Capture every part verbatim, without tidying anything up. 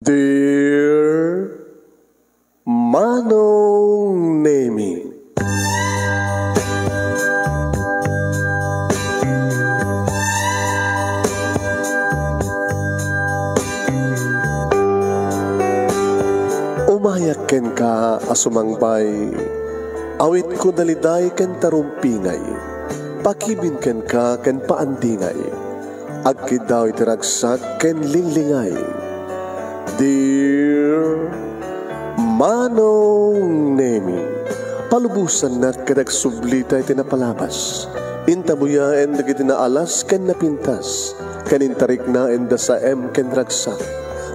Dear Manong Nemi. Umayak kenka a sumangbay, awitko daliday ken tarumpingay, pakibin kenka ken paandingay. Agkiddaw iti ragsak ken linglingay. Dear Manong Nemi, palubosannak ket agsublita iti napalabas. Intabuyaen dagiti naalas ken napintas, ken intariknaen da saem ken ragsak.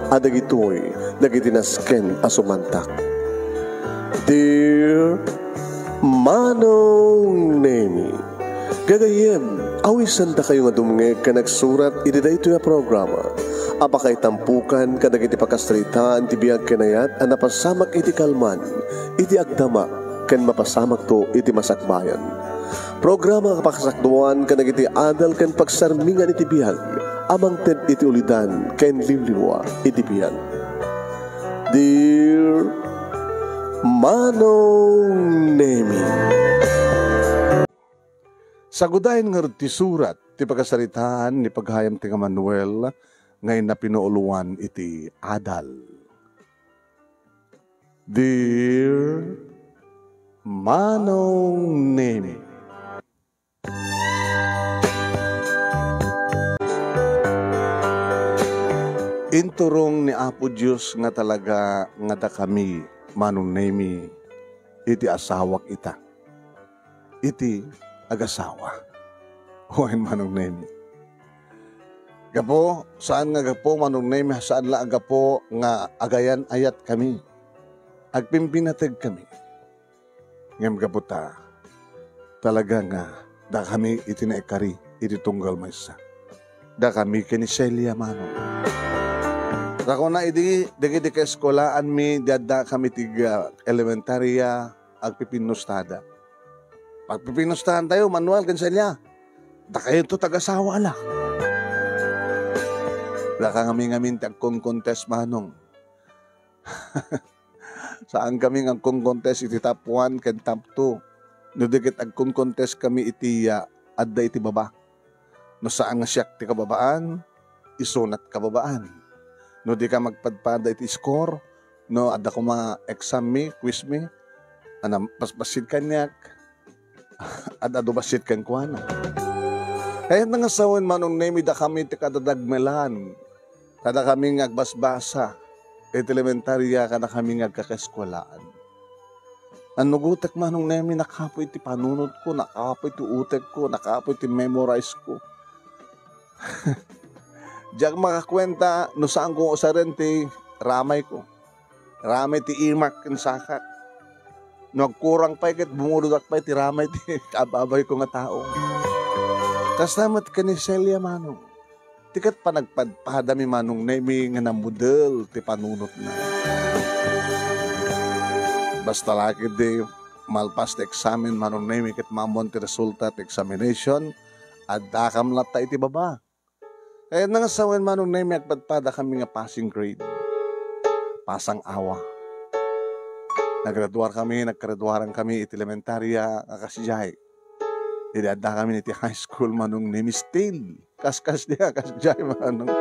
A dagitoy dagiti nasken a sumantak. Dear Manong Nemi, gagayyem, awisandakayo nga dumngeg ken agsurat iti daytoy a programa a pakaitampukan kadagiti pakasaritaan ti biag ken ayat a napasamak iti kalman, iti agdama, ken mapasamakto iti masakbayan. Programa a pakasakduan kadagiti adal ken pagsarmingan iti biag a mangted iti ulidan ken liwliwa iti biag. Dear Manong Nemi. Sagudayen ngarud ti surat ti pakasaritaan ni Paghayam ti nga Manuel nga inna pinuuluan iti adal. Dear Manong Nemi. Inturong ni Apo Dios nga talaga nga dakami, Manong Nemi, iti asawak ita. Iti agasawa. Wen, Manong Nemi. Gapu, saan nga gapu, Manong Nemi, saan la a gapu nga agayan-ayat kami. Agpimpinateg kami. Ngem gapu ta, talaga nga dakami iti naikari iti tunggal maysa. Dakami ken ni Celia, Manong. Dakuna idi dagiti kaeskulaanmi, di adda kami ti, ah, elementarya, agpipinnustada. Pagpipinnustaantayo, Manuel ken Celia, dakayo to tagasawa la. Daka ngamin-ngamin ti agkonkontes, Manong. Saan kami nga agkonkontes iti top one ken top two. No di ket agkonkontes kami iti, ah, adda iti baba. No saan nga siak ti kababaan, isunat kababaan. No di ka magpadpada iti score, no adda koma exam mi, quiz mi, anam-, basbassit kaniak, ad-adu bassit kenkuana. Kayatna nga sawen, Manong Nemi, dakami ti kadadagmelan. Kadakami nga agbasbasa iti elementarya, kadakami nga agkakaeskuelaan. Nannugotek, Manong Nemi, nakapoy ti panunotko, nakapoy ti utekko, nakapoy ti memorize ko. Diak makakuenta no saanko usaren ti ramayko. Ramay ti imak ken sakak. No agkurang pay ket bumulodak pay ti ramay ti kaababayko nga tao. Kasta met ken ni Celia, Manong. Ti ket panagpadpadami, Manong Nemi, nga namudel ti panunotna. Basta la ketdi malpas ti eksamen, Manong Nemi, ket maammoan ti resulta ti examination, addakam latta iti baba. Kayatna nga sawen, Manong Nemi, agpadpadakami nga passing grade. Pasang awa. Nagraduarkami, naggraduarankami iti elementarya nga kasdiay. Idi addakami iti high school, Manong Nemi, still. Kaskasdiay, kasdiay, Manong.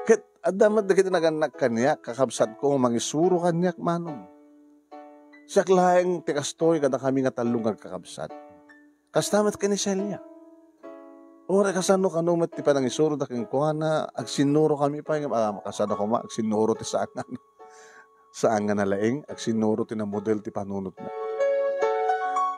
Ket adda met dagiti nagannak kaniak, kakabsatko, mangisuro kaniak, Manong. Siak laeng ti kastoy kadakami nga tallo nga agkakabsat. Kasta met ken ni Celia. Uray kasano kano met ti panangisuroda kenkuana, agsinnurokami pay ngem, ah, kasano koma, agsinnuro ti saan nga, saan nga nalaing, agsinnuro ti namudel ti panunotna.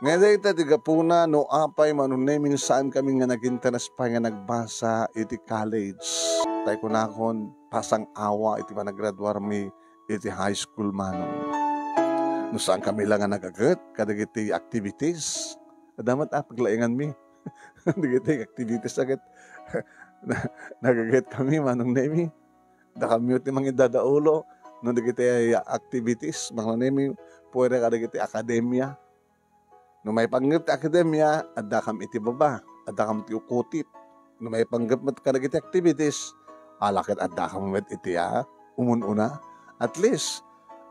Nga dayta ti gapuna no apay, Manong Nemi, saankami nga naginteres pay nga nagbasa iti college. Tay kunakon, pasang awa iti panagraduarmi iti high school, Manong. No saankami la nga nagaget kadagiti activities, adda met a paglainganmi. Dagiti activities a ket na-, nagagetkami, Manong Nemi. Dakami ti mangiddadaulo no dagiti activities, Manong Nemi, puere kadagiti akademia. No maipanggep ti akademia, addakam iti baba, addakam ti ukutit. No maipanggep met kadagiti activities, ala ket addakam met iti, ah, umun-una. At least,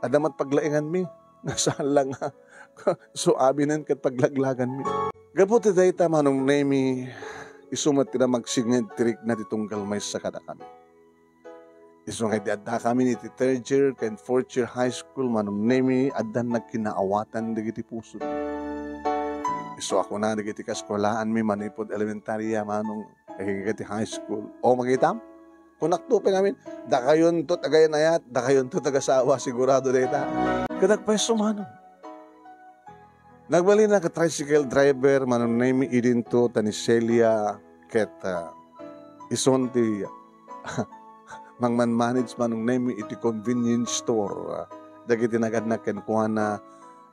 adda met paglainganmi. Nga saan la nga suabinen ket paglaglaganmi. Gapu ti dayta, Manong Nemy, isu met ti namagsiged ti rikna ti tunggal maysa kadakami. Isu nga idi addakami iti third year ken fourth year high school, Manong Nemy, addan nagkinaawatan dagiti puso. Isu a kuna dagiti kaeskuelaanmi manipud elementaria, Manong, agingga ti high school. O, makitam? Kunakto pay ngamin, dakayonto ti agayan-ayat, dakayonto ti agasawa, sigurado dayta. Ket agpayso, Manong. Nagbalin a tricycle driver, Manong Nemy, idinto ta ni Celia ket, ah, isun ti mangmanmanage, Manong Nemy, iti convenience store, ah, dagiti nagannak kenkuana,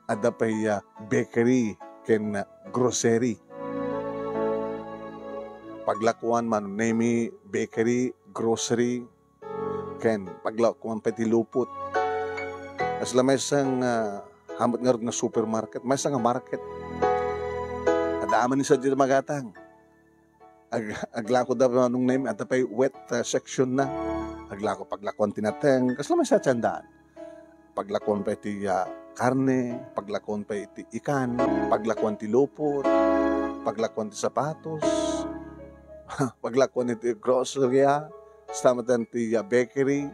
adda pay, ah, bakery ken grocery. Paglakuan, Manong Nemy, bakery, grocery, ken paglakuan pay ti lupot. Kasla maysa nga, ah, hamat ngarud nga supermarket, maysa nga market. Adda amin ni sadiay magatang. Ag-, aglako da, Manong Nemy, adda pay wet, ah, section na. Aglako, paglakuan ti nateng, kasla maysa ti sandaan. Paglakuan pay ti, ah, karne, paglakuan pay ti ikan, paglakuan ti lupot, paglakuan ti sapatos, paglakuan iti groceria, kasta met ti, ah, bakery.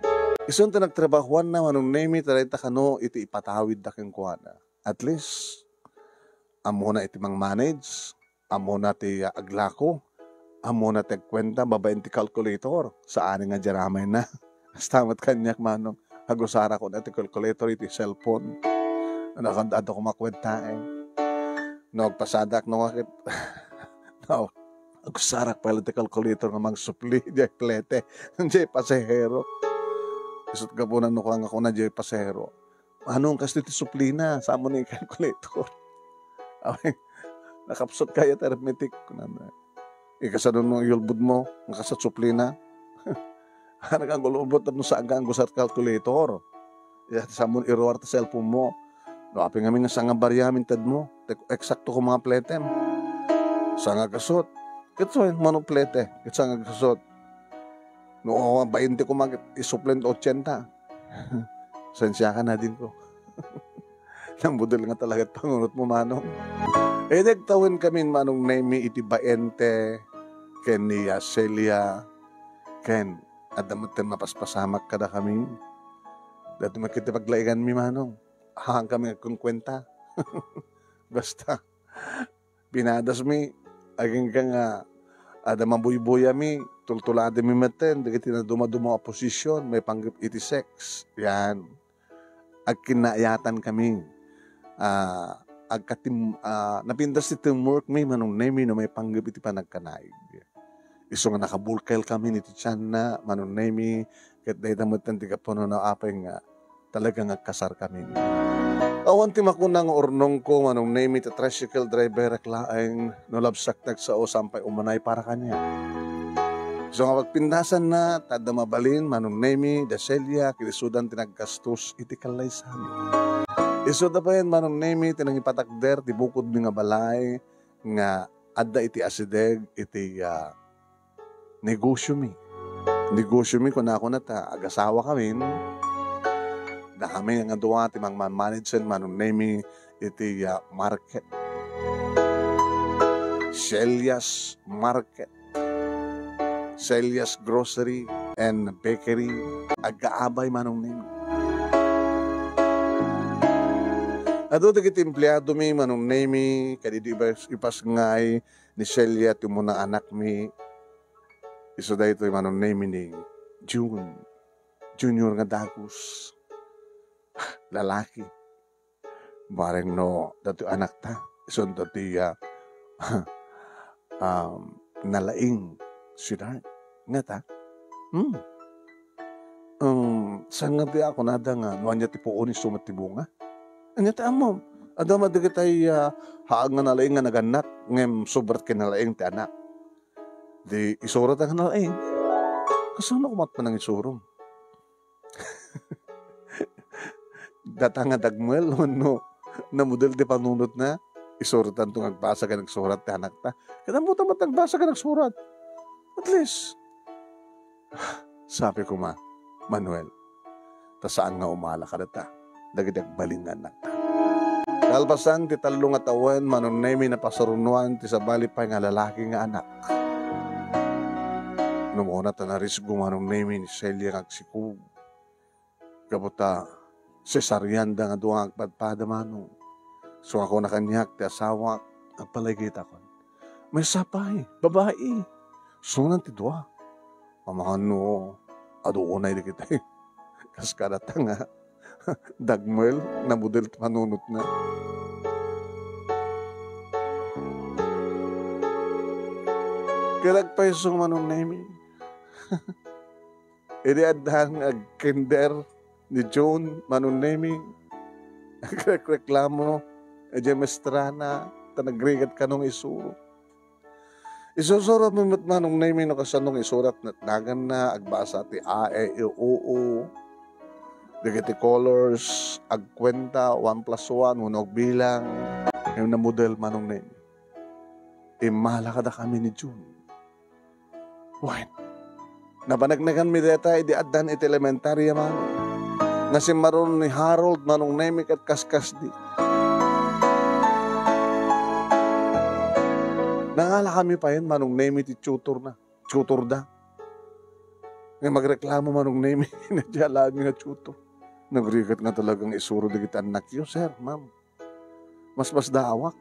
Isun ti nagtrabahoanna, Manong Nemy, ta dayta kano iti ipatawidda kenkuana. At least, ammona iti mangmanage, ammona ti, ah, aglako, ammona ti agkuenta babaen ti calculator. Saan nga diay ramayna. Kasta met kaniak, Manong, agusarak koma ti calculator iti cellphone. Ano, kanta adda koma kuentaen. No, agpasadak, no, nga ket, no, agusarak pay la ti calculator nga mangsupli diay plete, diay pasahero. Isut' gapuna no, kua nga kuna diay pasahero, "Manong, kastoy ti suplina, saan mo ni calculator?" Awen, "Nakapsut kaya ti arithmetic," kunana. Ikasano no iyulbod mo, nga kasat suplina? Anak, ang ulbod tapno saan nga agusar calculator. Ya, saan mo iruar ti cellphone mo? No, apay ngamin nga saan nga baria min tedmo? Tek-, eksakto ko mga pletem. Saan nga gasot? Ket saan, Manong, plete? Ket saan nga gasot? No, bainte koma, ket isuplen ta ochenta. Sensiakan, adingko. Nambudel nga talaga ti pangunotmo, Manong. Idi agtawen kamin, Manong Nemy, iti baente ken ni, ah, Celia, ken adda met ti mapaspasamak kadakami. Daytoy met ket ti paglainganmi, Manong. Haan kami agkunkuenta. Basta, pinadasmi, agingga nga adda mabuybuyami, tultulademi metten dagiti nadumaduma a posisyon maipanggep iti sex. Yan. Agkinnaayatan kami. Ah, agkatim-, ah, napintas ti teamwork mi, Manong Nemy, no maipanggep iti panagkanaig. Isu nga nakabulkel kami iti tianna, Manong Nemy, ket dayta metten ti gapu no apay nga talaga nga agkasar kami. Awan ti makuna nga urnongko, Manong Nemy, ta tricycle driver ak laeng, no labsak ti agsao saan pay umanay para kaniak. Isu nga pagpindasanna, ta adda mabalin, Manong Nemy, da Celia, ket isudan ti naggastos iti kallaysami. Isuda pay, Manong Nemy, ti nangipatakder ti bukodmi nga balay nga adda iti asideg iti, ah, negosiomi. Negosiomi, kunakuna ta agasawakamin. Dakami nga dua ti mangmanmanage, Manong Nemy, iti, ah, market. Celia's Market. Celia's Grocery and Bakery. Agkaabay, Manong Nemy. Adu dagiti empleadomi, Manong Nemy, ket idi ipas-, ipasngay ni Celia ti umuna anakmi, isu daytoy, Manong Nemy, ni Jun-, Junior nga dagus. Lalaki. Bareng no, daytoy anakta, isunto ti, ah, um, nalaing, sweetheart. Ngata? Hmm. Um, saan nga ti a kunada nga, no ania ti puon, isu met ti bunga? Ania ti ammom? Adda met dagiti, ah, haag nga nalaing nga nagannak, ngem sobra ket nalaing ti anak. Di isurat nga nalaing. Kasano koma ti panangisurom? Data nga dagmel, wenno namudel ti panunotna, isurotanto nga agbasa ken agsurat ti anakta. Ket ammotan met agbasa ken agsurat. At least, sabi koma, Manuel, ta saan nga umala kadata dagiti agbalin nga annakta. Kalpasan ti tallo nga tawen, Manong Nemy, napasarunoan ti sabali pay nga lalaki nga anak. Numuna ta narisgo, Manong Nemy, ni Celia nga agsikog. Gapu ta cesareanda nga dua nga agpadpada, Manong. So, ako nakaniak ti asawak, agpalaygita kon, "Maysa pay, babai. Sunan ti dua." Amangan no, adu unay dagiti. Kas kadata nga, dagmel, namudel ti panunotna. Ket agpayso, Manong Nemy. Idi addan nga agkinder ni June, Manong Nemy, nagrekreklamo idiay maestrana, ta nagrigat kano nga isuro. Isusuratmi met, Manong Nemy, no kasano nga isurat, natnaganna, agbasa ti A, E, I, O, U, dagiti colors, agkuenta, one plus one, wenno agbilang. Ngem namudel, Manong Nemy. Immala kadakami ni June. Wen, napaneknekanmi dayta idi addan iti elementaria, Manong. Nga simmaruno ni Harold, Manong Nemy, ket kaskasdi. Nangalakami payen, Manong Nemy, ti tutorna, tutorda. Nga magreklamo, Manong Nemy, iti alaenmi nga tutor. Nagrigat nga talaga nga isuro dagiti annakyo, sir, ma'am. Masmasdaawak.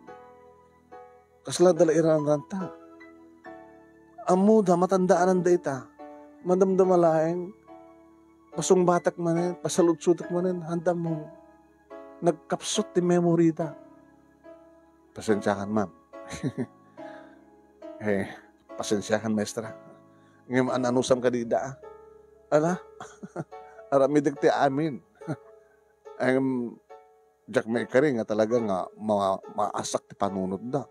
Kasla dala iranranta. Ammoda, matandaananda ita. Madamdama laeng, pasungbatek manen, pasaludsotek manen, haanda mo, nagkapsut ti memoryda. Pasensiakan, ma'am. Eh, pasensiakan, maestra. Ngem an-anusam kadi ida, ah. Ala, aramidek ti amin. Em, diak maikari nga talaga nga ma-, maasak ti panunotda.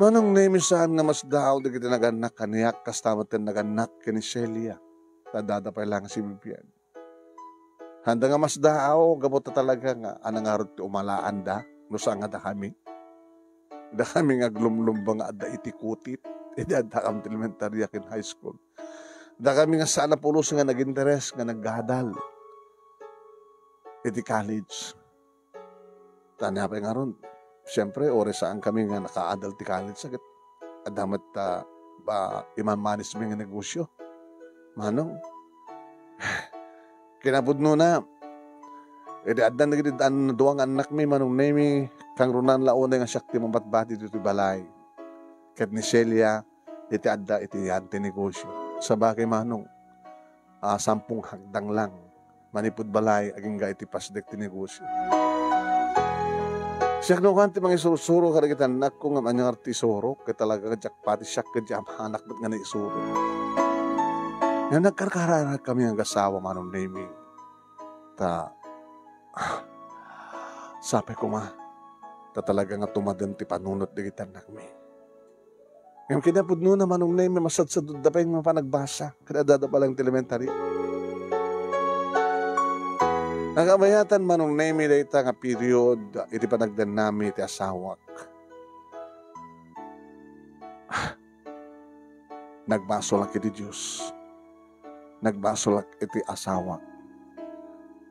Manong Nemy, saan nga masdaaw dagiti nagannak kaniak, kasta met ti nagannak ken ni Celia. Ta adda pay laeng a sibibiag. Haanda nga masdaaw, gapu ta talaga nga, ania ngarud ti umalaanda, no saan nga dakami. Dakami nga aglumlumba nga adda iti kutit, idi addakami ti elementaria ken high school. Dakami nga saan a pulos nga nag-interes nga naggadal iti college. Ta ania pay ngarud, siempre, uray saan kami nga nakaadal ti college, ket adda met ta, ba, iman-managemi nga negosyo. Manong, kinapudnona, idi addan dagiti daan-, dua nga annakmi, Manong Nemy, kangrunaan la unay nga siak ti mabatbati ditoy balay. Ket ni Celia, iti adda iti yan ti negosyo. Sabagay, Manong, a, sampung hakdang lang. Manipud balay, agingga iti pasdek ti negosyo. Siak no kan ti mangisursuro kadagiti annakko ngem ania ngarud ti isurok, ket talaga diak pati siak ket diak amanak met nga naisuro. Nga nagkarkararag kami nga agasawa, Manong Nemy. Ta, ah, sapay koma, ta talaga nga tumaden ti panunot dagiti annakmi. Ngem kinapudnona, Manong Nemy, masadsadutda pay nga mapan agbasa ket adda pay laeng ti elementary. Nakabayatan, Manong Nemy, dayta nga period iti panagdennami ti asawak. Nagbasolak iti Dios. Nagbasolak iti asawak.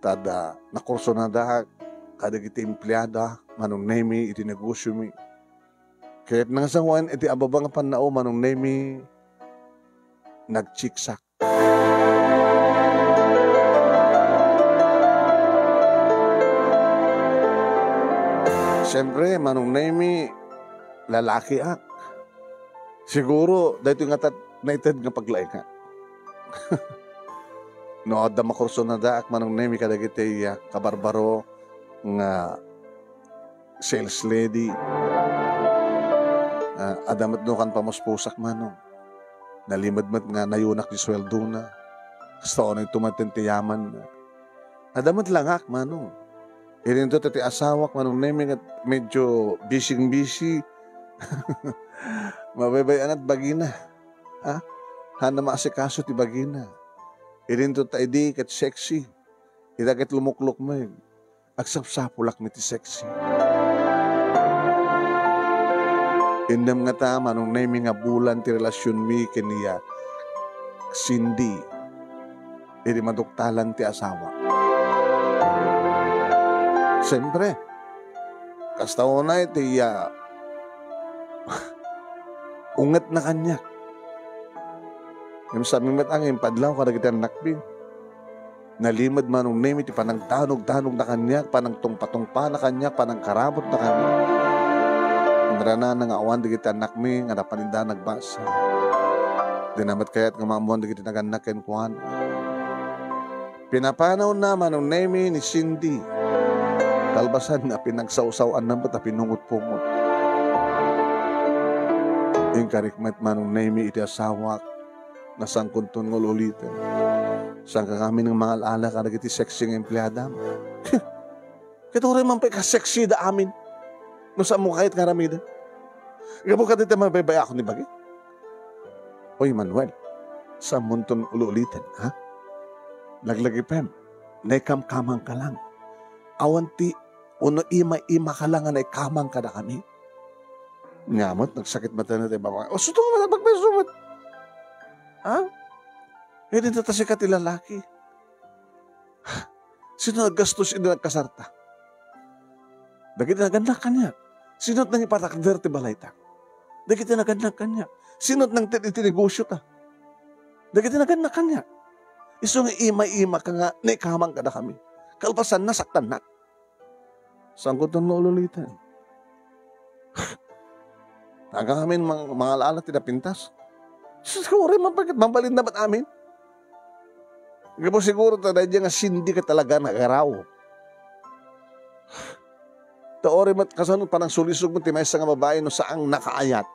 Ta adda, nakursunadaak kadagiti empleada, Manong Nemy, iti negosiomi. Ket nangsangoen iti ababa nga pannao, Manong Nemy, nagtsiksak. Siempre, Manong Nemy, lalakiak. Siguro, daytoy nga tat-, naited nga paglaingak. No adda makursunadaak, Manong Nemy, kadagiti, ah, kabarbaro nga sales lady. Ah, adda met no kan pamuspusak, Manong. Nalimed met nga nayunak ti sueldona. Kasta unay tumaten ti yamanna. Adda met langak, Manong. Idinto ti asawak, Manong Nemy, nga medyo busy-busy. Mabaybay-anat bagina. Ha? Haanna maasikaso ti bagina. Idinto ta idi ket sexy. Ita ket lumuklukmeg. Agsapsapulak met ti sexy. Innem ngata, Manong Nemy, nga bulan ti relasionmi ken ni Cindy. idi maduktalan ti asawa. Siyempre, kasta unay ti, ah, ungetna kaniak. Ngem sa met a nga impadlaw kadagiti annakmi. Nalimed Manong Nemi ti panagdanogdanogna kaniak, panagtungpatungpana kaniak, panangkarabutna kaniak. Inranana nga awan dagiti annakmi nga napaninda nagbasa. Dina met kayat nga maammuan dagiti nagannak kenkuana. Pinapanawna Manong Nemi ni Cindy. Kalpasan nga pinagsawsaw-anna met a pinungot-pungot. Inkarik met Manong Nemi iti asawak nga sangkunton nga ul-uliten. Saanka ngamin nga mangal-ala kadagiti sexy nga empleadam. Ket uray man pay ka-sexy da amin. No saanmo kayat nga aramiden. Gapu kadayta mabaybay-akon ni bagi. Oy, Manuel, saanmonton ul-uliten, ha? Laglagipem, naikamkamangka lang. Awan ti, no ima-imaka lang nga naikamang kadakami. Nia met, nagsakit met ti babae. O, suto nga, magbagbaso met. Ha? Idinta ta sika ti lalaki. Sino naggastos idi nagkasarta? Dagiti nagannak kaniak. Sino ti nangipatakder ti balayta? Dagiti nagannak kaniak. Sino ti nangted iti negosiota? Dagiti nagannak kaniak. Isu nga ima-imaka nga naikamang kadakami. Kalpasan, nasaktannak. Sangkuton nga ul-uliten. Saanka ngamin mang-, mangal-ala ti napintas. Sus, uray man pay ket mabalinna met amin. Gapu siguro ta daydiay nga Cindy ket talaga nagaraw. Ta uray met kasano panangsulisog met ti maysa nga babae no saanna kaayat.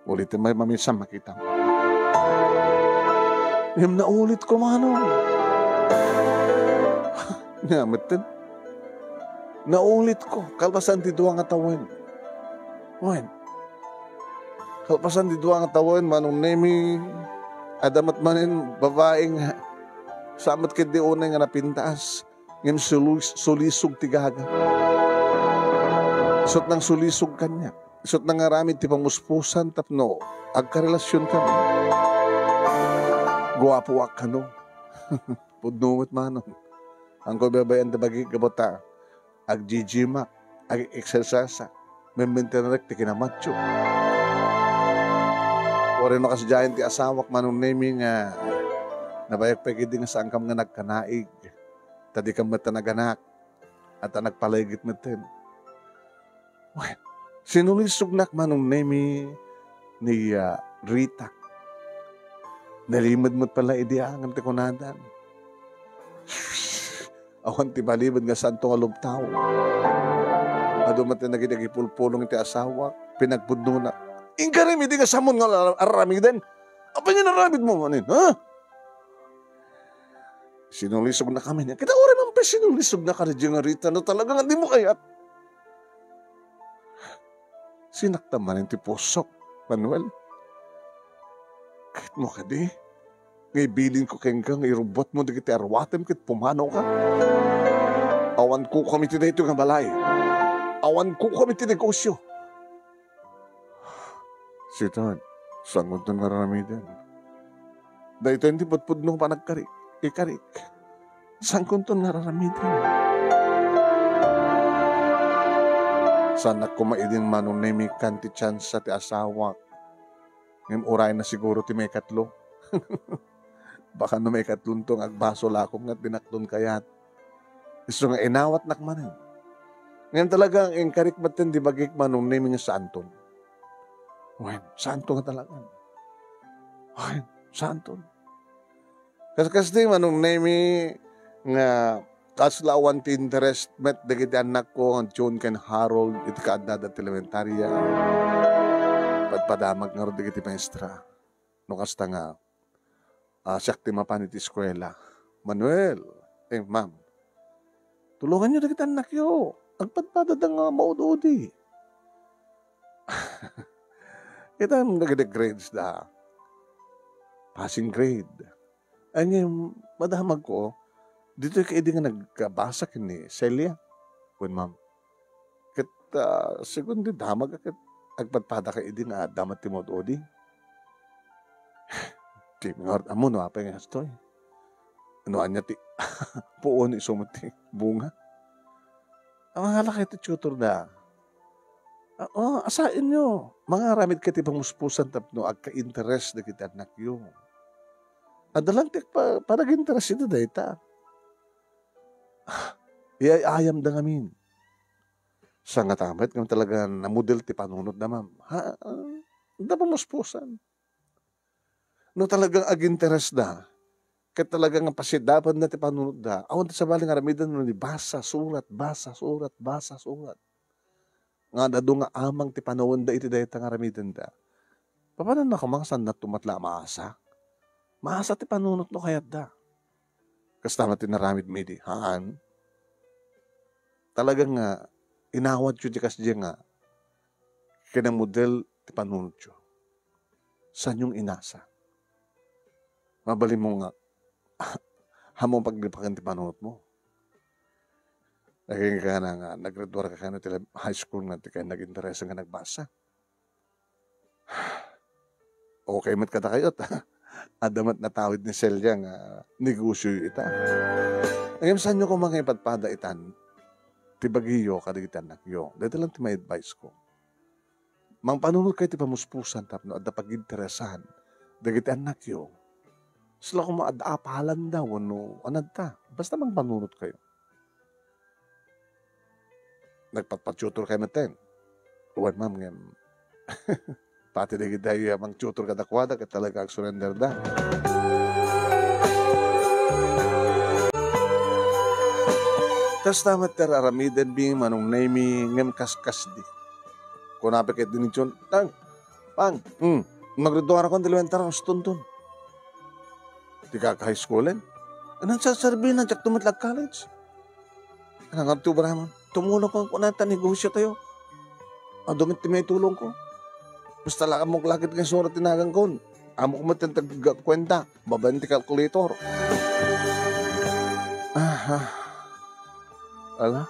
Ulitem met, maminsan makitam. Ngem naulitko, Manong. Nia metten. Naulitko, kalpasan ti dua nga tawen. Wen. Kalpasan ti dua nga tawen, Manong Nemi, adda met manen babae nga saan met ketdi unay nga napintas. Ngem sulu-, sulisog ti gaga. Isut' nangsulisog kaniak. Isut' nangaramid ti pamuspusan tapno agkarelasionkami. Guapoak kano. Pudno met, Manong. Saanko ibabay-an ti bagik gapu ta ag-gym-ak, ag-exercise-ak, memmentenerek ti kinamatio. Uray no kasdiayen ti asawak, Manong Nemi, nga nabayag pay ketdi nga saankam nga nagkanaig. Ta dikam met a naganak, ta nagpalaygit metten. Wen, sinulisognak, Manong Nemi, ni, ah, Rita. Nalimed met pay la idi, ah, ngem ti kunadan. Awan ti malimed nga saanto nga lumtaw. Adu met ti nagidagipulpulong iti asawak, pinagpudnonak. Inkarim idi nga saanmon nga ar-, aramiden? Apay nga inaramidmo manen, ha? Sinulisogna kami niya. Kita uray man pay sinulisogna kadi nga Rita no talaga nga dimo kayat. Sinaktan manen ti pusok, Manuel. Kayatmo kadi nga ibilinko kenka nga irubbuatmo dagiti aruatem ket pumanawka? Awan kukam iti daytoy nga balay. Awan kukam iti negosio. Sitan, saankunton nga aramiden. Daytoy ti pudpudno panagkarik, ikarik. Saankunton nga aramiden. Saanak koma idin, Manong Nemi, kan ti tsansa ti asawak. Ngem urayna siguro ti maikatlo. Baka no maikatlonto nga agbasol ako nga dinakton kayat. Isu nga inawatnak manen. Ngem talaga, inkarik metten di bagik, Manong Nemi, nga saanton. Wen, saanto nga talaga. Wen, saanton. Kas-, kasta, Manong Nemi, nga kasla awan ti interest met dagiti annakko nga June ken Harold iti kaaddada ti elementaria. Padpadamag ngarud dagiti maestra. No kasta nga, ah, siak ti mapan iti eskuela. Manuel, eh, ma'am, tulonganyo dagiti annakyo. Agpadpadada nga maud-udi. Kita dagiti grades da. Passing grade. Ay, ngem, madamagko, ditoy ka idi nga nagkabasa ken ni Celia. Wen, ma'am. Ket, ah, segun ti damag, ket agpadpada ka idi nga adda met ti maud-udi. Ti ngarud ammo no apay nga kastoy. No ania ti puon isu met ti bunga. Ang halakay ti tutor da. Ah, oh, asaenyo. Mangaramid kay ti pamuspusan tapno agka-interes dagiti annakyo. Adda lang ti pa-, panag-interes iti dayta. Iyay-ayamda ngamin. Sangatamet ngem talaga namudel ti panunotda, ma'am. Ha? Adda pamuspusan. No talagang aginteresda, ket talagang pasidapenna ti panunotda, awan ti sabali nga aramiden no ni basa, surat, basa, surat, basa, surat. Nga adu nga amang ti panawenda iti dayta nga aramidenda. Papananna koma nga saanna met la a maasa? Maasa ti panunot no kayatda. Kasta met ti naramidmi idi, haan? Talagang nga, inawatyo ti kasdiay nga kinamudel ti panunotyo. Saanyo nga inasa? Mabalinmo nga, ammo pagripaken ti panunotmo. Nagingga nga, nag-grade one ka kano ti high school nga ti kay nag-interesa nga nagbasa. Okay met kadakayo ta. Adda met natawid ni Celia nga negosyo ita. Ngem saanyo koma nga ipadpada itan ti bagiyo kadagiti annakyo. Dayta lang ti ma-advise ko. Mangpanunot kayo ti pamuspusan tapno adda paginteresan dagiti annakyo. Sila koma adda apalanda wenno anadta. Basta mangpanunot kayo. Nagpatpatutor kayo metten? Wen, ma'am, ngem pati dagiti, ah, mangtutor kadakuada ket talaga agsurenderda. Kasta met ti ar-aramidenmi, Manong Nemy, ngem kaskasdi. Kuna pay ket dinidion, "Tang, Pang, hmm, magriduarakon ti luentar, ustonton." Ti kaka-high schoolen? Anong saserbina, diak met la ag-college. Anong adto, Bramon? Tumulong ka kuna ta negosyo tayo. Adu met ti maitulong ko. Basta la ammok lakit nga isurat ti nagan kon. Ammok met ti tagkuenta. Babaen ti calculator. Aha. Ala,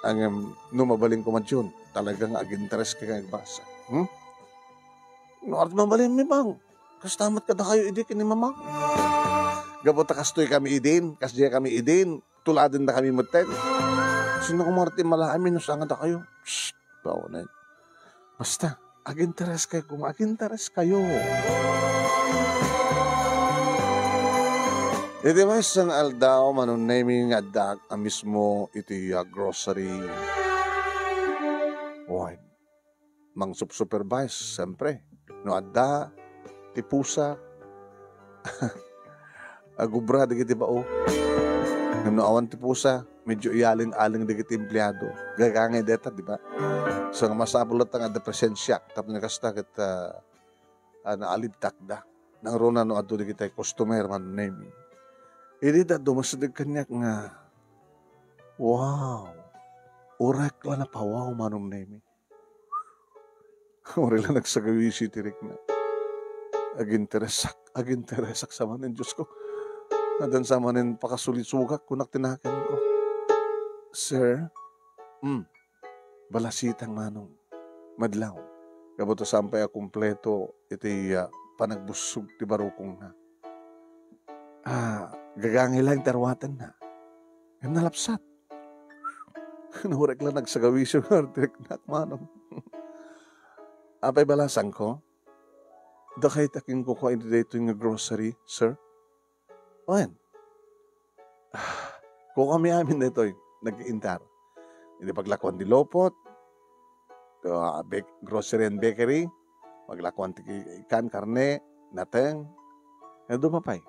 ngem no mabalin ko man diyon, talaga nga aginteres ka nga agbasa. Hmm? No, art mabalinmi, Pang. Kasta met kadakayo idi ken ni Mama. Gapu ta kastoy kami idin, kasdiay kami idin, tuladendakami metten. Sino koma ti malaami no saan kadakayo? Psst, baonen. Basta, aginteres kayo, koma aginteres kayo. Iti maysa nga aldaw, Manong Nemy, nga addaak a mismo iti, ah, grocery. Wen, mangsupsupervise, siyempre. No adda ti pusa, agubra dagiti bao. Ngem no awan ti pusa, medyo iyaling-aling dagiti empleado. Gagangay dayta, di ba? So, nga masapul latta nga adda presensiak, tapno kasta ket, ah, ah, naalibtakda. Nangruna no adda dagiti customer, Manong Nemy. Idi da dummasideg kaniak nga, "Wow! Uray la napawaw, Manong Nemy." Uray la nagsagawisi ti riknak. Aginteresak, aginteresak sa manen, Diyos ko. Addan sa manen pakasulisugak, kunak ti naganko. "Sir?" "Hmm. Balasitang, Manong. Madlaw. Gapu ta saan pay a kumpleto iti, ah, panagbussog ti barukongna. Ah, gagangay laeng ti aruatenna. Ngem nalapsat." Uray la nagsagawisi nga ti riknak, Manong. "Apay balasangko? Dakay ta kinkukua iti daytoy nga grocery, sir?" "Wen. Kukuami amin daytoy, nag-iintar. Iti paglakuan ti lupot, ah, bek-, grocery and bakery, paglakuan ti kan, karne, nateng, adu pay."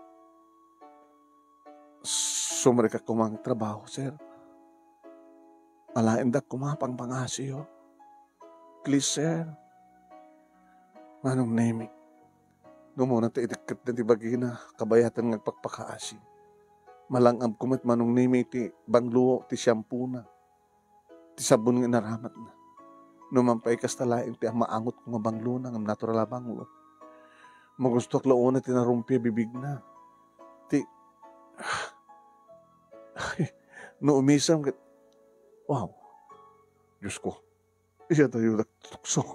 "Sumrekak koma nga trabaho, sir. Alaendak koma pangpangasiyo. Please, sir." Manong Nemy, no umuna ta itikketna ti bagina, kabayatan nga agpakpakaasi. Malang-amko met, Manong Nemy, ti banglo ti siampona, ti sabon nga inaramatna. No man pay kasta laeng ti maangotko nga banglona ngem natural a banglo. Magustoak la unay ti narumpi a bibigna. Ti, ay, no umisem ket, wow, Diyos ko, iyatayo nagtukso.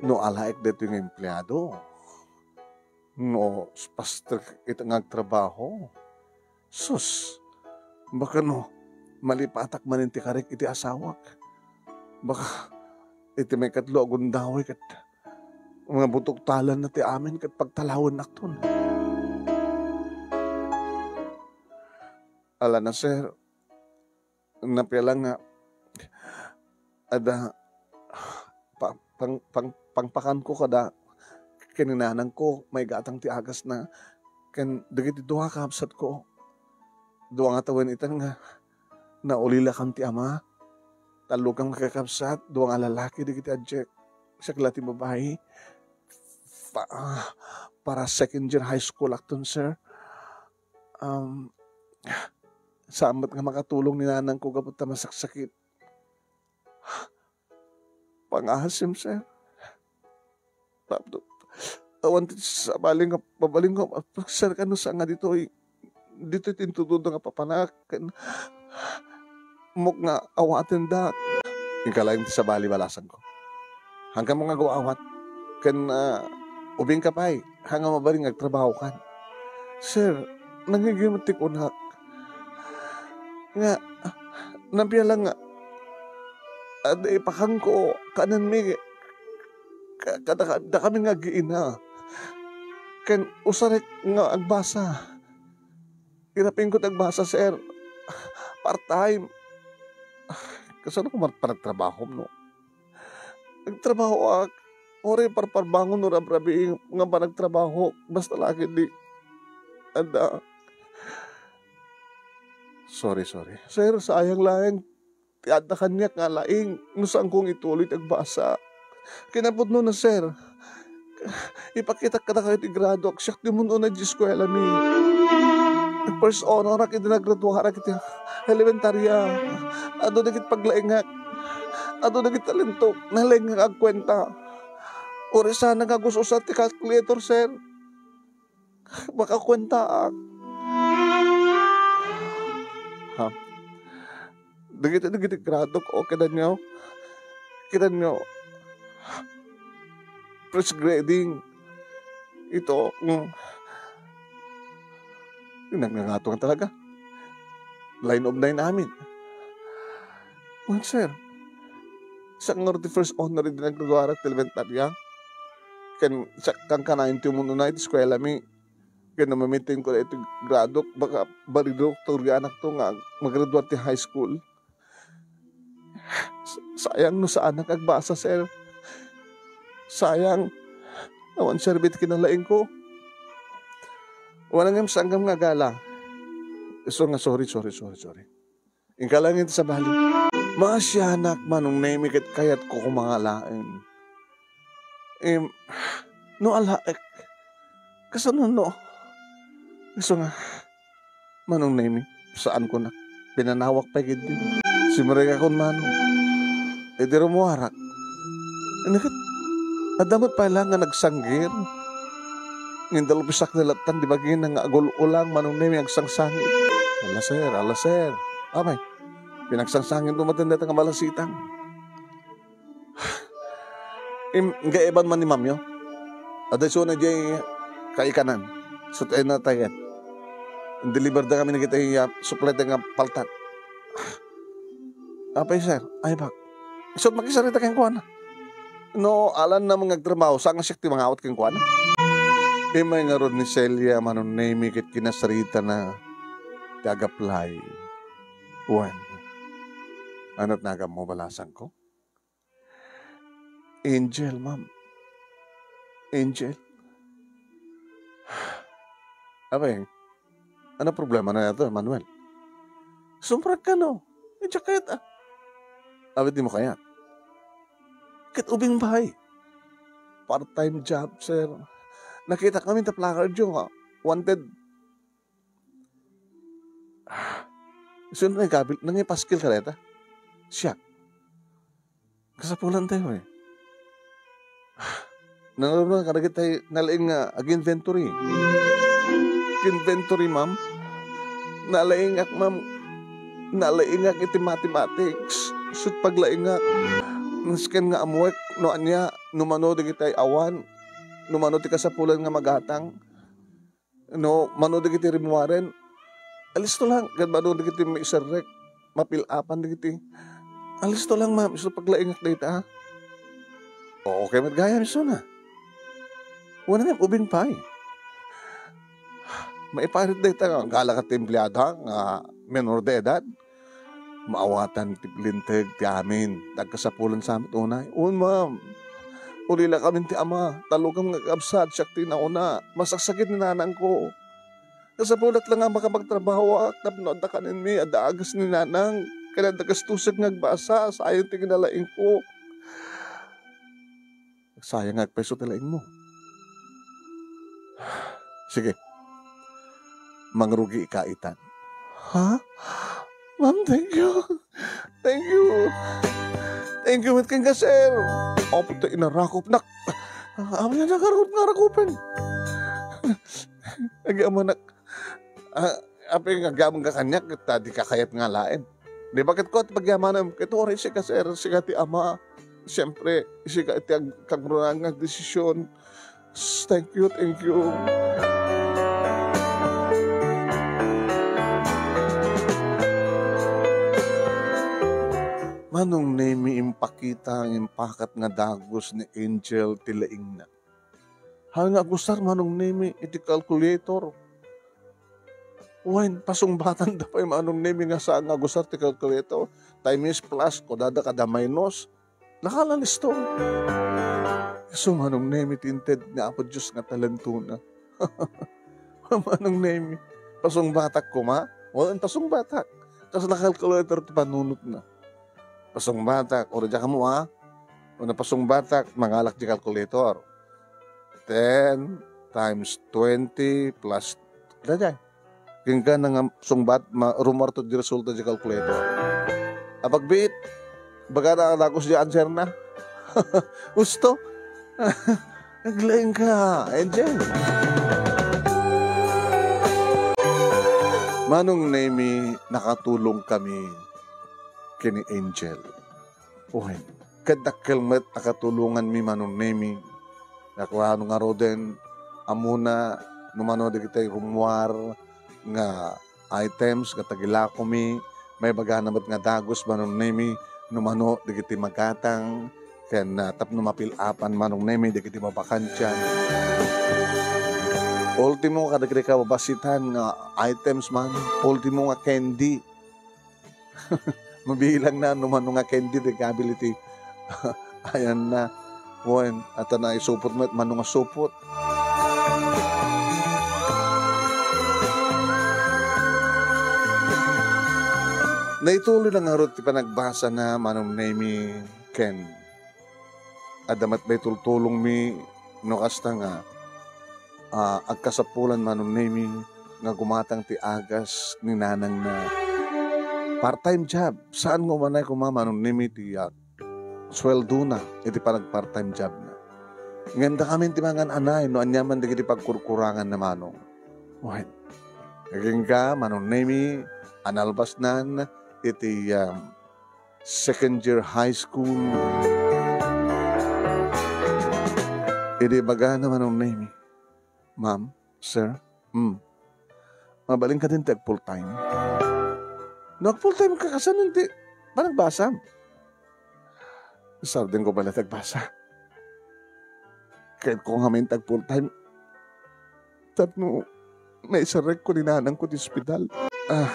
No alaek daytoy nga empleado, No, pastor ita nga agtrabaho. Sus, baka no, malipatak manen ti karik iti asawak. Baka iti maikatlo a gundaway ket mga butuktalan na ti amin ket pagtalawennakton. Ala na, sir, napiala nga adda pa-, pang-, pang-, pangpakanko kada ken ni nanangko, maigatang ti agasna, ken dagiti dua a kabsatko. Dua nga tawen itan nga naulilakan ti ama. Tallo kami kakabsat, dua nga lalaki dagiti adiak. Siak la ti babai. Pa-, ah, para second year high school akton, sir. Um, saan met nga makatulong ni nanangko gapu ta masaksakit. Pangasim, sir. Tapno, awan ti sabali nga mabalin nga, sir, kano sa nga ditoy, ditoy ti intutudo nga papanak, ken mok nga awatendak. Inkalaing ti sabali, balasangko. Hangkan mo nga agawawat, ken, ah, ubingka pay, hanga mabalin nga agtrabahokan. Sir, nangigim ti kunak. Nga, napiala nga, adda ipakangko, kanenmi, ka-, kada, dakami nga agi-ina. Ken usarek nga agbasa. Irapingko ti agbasa, sir. Part-time. Kasano ko man panagtrabahom, no? Nagtrabahoak. Uray parparbangon no rabrabii nga panagtrabaho. Basta la ketdi adda. Sorry, sorry. Sir, sayang laeng ti adda kaniak nga laing no saankon ituloy ti agbasa. Kinapudnona, sir, ipakitak kadakayo ti graduak, siak ti ummun-unay ti eskuelami. Nag-first honorak idi nagraduarak iti elementarya. Adu dagiti paglaingak. Adu dagiti talentok. Nalaingak agkuenta. Uray saan nga agus-usa ti calculator, sir. Makakuentaak. Ha? Dagiti, dagiti gradok, o, kitanyo? Kitanyo? First grading. Ito, mm. Nangangato nga talaga. Line of nine amin. Well, sir, sa nga ti first honor idi naggraduarak ti elementarya, ken sa kankanayon ti ummun-unay ti eskuelami, ken no mamitingko iti gradok, baka valedictorianakto nga maggraduar ti high school. Sa-, sayang no saanak agbasa, sir. Sayang. Awan serbi ti kinalaingko. Wala ngem sangam nga agala. Isu nga, sorry, sorry, sorry, sorry. Inka laeng ti sabali. Maasianak, Manong Nemy, ket kayatko koma nga alaen. Em, no alaek, kasano no? Isu nga, Manong Nemy, saanko na. Pinanawak pay ketdi. Simrek akon, Manong. Idi rummuarak. Ket, adda met pay la nga nagsanggir. Ngin dalbisak ni lattan di bagina nga agul-ulang, Manong Nemy, agsangsangit. Ala, sir, ala, sir. Apay, pinagsangsangit mo maten dayta nga balasitang. Im, gaiban man ni Mamyo. Adda isuna diay kaikanan. Sut ay natayet. Deliver da kami na kita iya supply nga paltat. Apay, sir? Ay, bak. Isut makisarita kenkuana. No, alan na mga agtrabaho, saan nga siak ti mangawat kenkuana? Imay ngarud ni Celia, Manong Nemy, ket kinasarita na ti agaplay. Wen, anat nagam mo, balasang ko? Angel, ma'am. Angel. Apay, ano problema na ito, Manuel? Sumrek ka, no? Diak kayat, ah. Apay, di mo kayat. Ket ubing bay. Part-time job, sir. Nakita kami ta placard yung, ah, wanted. Sino nang kabil-, nangipaskil ka dayta? Siak. Kasapulan tayo, eh. Nangruna ka dagiti nalaing nga ag-inventory. Inventory, ma'am. Nalaingak, ma'am. Nalaingak iti mathematics. Sut paglaingak. Nasken nga ammoek no ania, no mano dagiti awan. No mano ti kasapulan nga magatang, no mano dagiti rimmuaren, alisto lang. Ket mano dagiti maiserrek, mapil-apan dagiti, alisto lang, ma'am, isu paglaingak dayta, ha? O, okay met gayam isuna. Wen, ubing pay. Maiparit dayta nga aggalaka ti empleada nga menor de edad. Maawatan ti linteg ti amin, ti agkasapulan sa met unay. Wen, ma'am. Ulila kamin ti ama, talukam nga kakabsat, siak ti nauna. Masaksakit ni nanangko. Kasapulat la nga makapagtrabahoak tapno adda kanenmi, adda agas ni nanang, ken adda gastosek nga agbasa, sayang ti kinalaingko. Sayang nga agpayso ti laingmo. Sige. Mangrugi ka itan. Ha? Ma'am, thank you. Thank you. Thank you met kenka, sir. Apo ta inarakop, nak. Apo na nakarakop nga rakupen. Agi amanak. Ah, apay nga agyamanak kaniak, ta di ka kayat nga alaen. Di ba ket ko ti pagyamanem? Ket uray sika, sir, sika ti ama. Siyempre, sika ti ag-, kagrunan nga desisyon. Thank you, thank you. Manong Nemi, impakita nga impakat nga dagus ni Angel ti laingna. Haan nga agusar Manong Nemi iti calculator. Wen, pasungbatanda pay Manong Nemi nga saan nga agusar ti calculator. Times plus, kuadada kada minus. Nakala listo. Isu Manong Nemi ti inted ni Apo Dios nga talentona. Manong Nemi, pasungbatak koma? Wen, pasungbatak. Kasla calculator ti panunotna. Pasungbatak, uray diak ammo, a. Wen, pasungbatak, mangalak ti calculator. Ten times twenty plus, daydiay. Kenka nga sungbat, ma-, rummuarto ti resulta ti calculator. Apagbiit, ibagana a dagus ti answer na. Husto? Aglaingka, Angel. Manong Nemi, nakatulong kami ken ni Angel. Wen, ket dakkel met a katulonganmi Manong Nemi. Nakuano ngaruden, ammona no mano dagiti rummuar nga items nga tagilakomi, maibagana met nga dagus Manong Nemi, no mano dagiti magatang, ken, ah, tapno mapil-apan Manong Nemi dagiti mabakantian. Ultimo, kadagiti kababasitan nga items man, ultimo nga candy. Mabilang na no mano nga candy ti kabil iti ayanna. Wen, ata na isupot met, mano nga supot. Naituloy na ngarud ti panagbasana, Manong Nemi, ken adda met maitultulongmi no kasta nga, ah, agkasapulan Manong Nemi nga gumatang ti agas ni nanangna. Part-time job. Saan nga umanay koma Manong Nemi ti, ah, suweldona iti panag-part-time jobna. Ngem dakamin ti mangan-anay no aniaman dagiti pagkurkuranganna, Manong. Wen, agingga, Manong Nemi, a nalbasnan iti, ah, second year high school. Idi ibagana Manong Nemi, "Ma'am, sir, hmm, mabalin kadin ti ag-full time?" "No ag-full time ka, kasano ti panagbasam?" "Sardengko pay la ti agbasa. Kayatko ngamin ti ag-full time tapno maiserrekko ni nanangko ti ospital." Ah,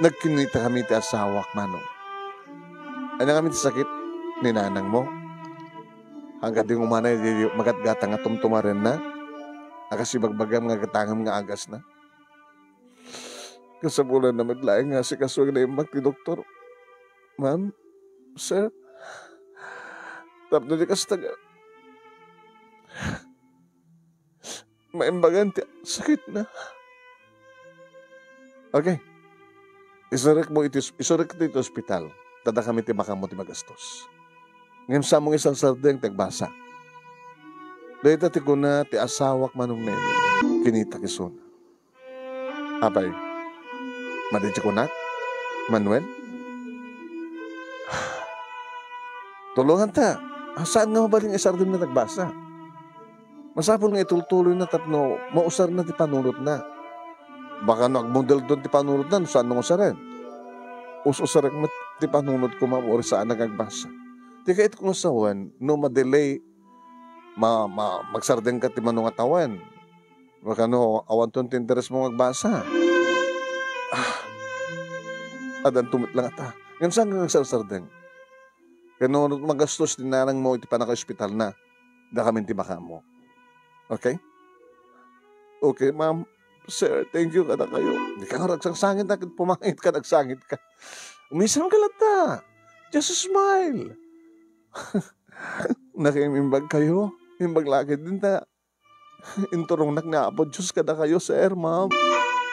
nagkinitakami ti asawak, Manong. Ania ngamin ti sakit ni nanangmo? Haan kadi nga umanay idi magatgatang a tumtumarenna a kas ibagbagam nga gatangem nga agasna? Kasapulanna met laeng nga asikaso nga naimbag ti doktor. Ma'am, sir, tapno di kasta nga maimbagan ti sakitna. Okay. Iserrekmo iti, iserrekta iti ospital. Ta dakami ti makanmo ti magastos. Ngem saanmo nga isarsardeng ti agbasa. Dayta ti kuna ti asawak, Manong Nemi. Kinitak isuna. Apay, madi ti kunak, Manuel? Tulonganta. Saan nga mabalin nga isardengmi ti agbasa? Masapul nga itultuloyna tapno mausarna ti panunotna. Baka no agmodeldon ti panunotna, no saan nga usaren? Us-usarek met ti panunotko, ma'am, uray saanak nga agbasa. Ti kayatko nga sawen, no madelay, ma-, ma-, magsardengka ti mano nga tawen. Baka no awanton ti interesmo nga agbasa. Ah, addanto met la ngata. Ngem saan nga agsarsardeng? Ken no magastos ti nanangmo iti pannakaospitalna, dakamin ti makaammo. Okay? Okay, ma'am. Sir, thank you kadakayo. Dika nga agsangsangit, ket pumangit ka, nagsangit ka. Umisem ka latta. Just smile. Nakiimbag kayo. Imbag la ketdin ta inturongnak ni Apo Dios kadakayo, sir, ma'am.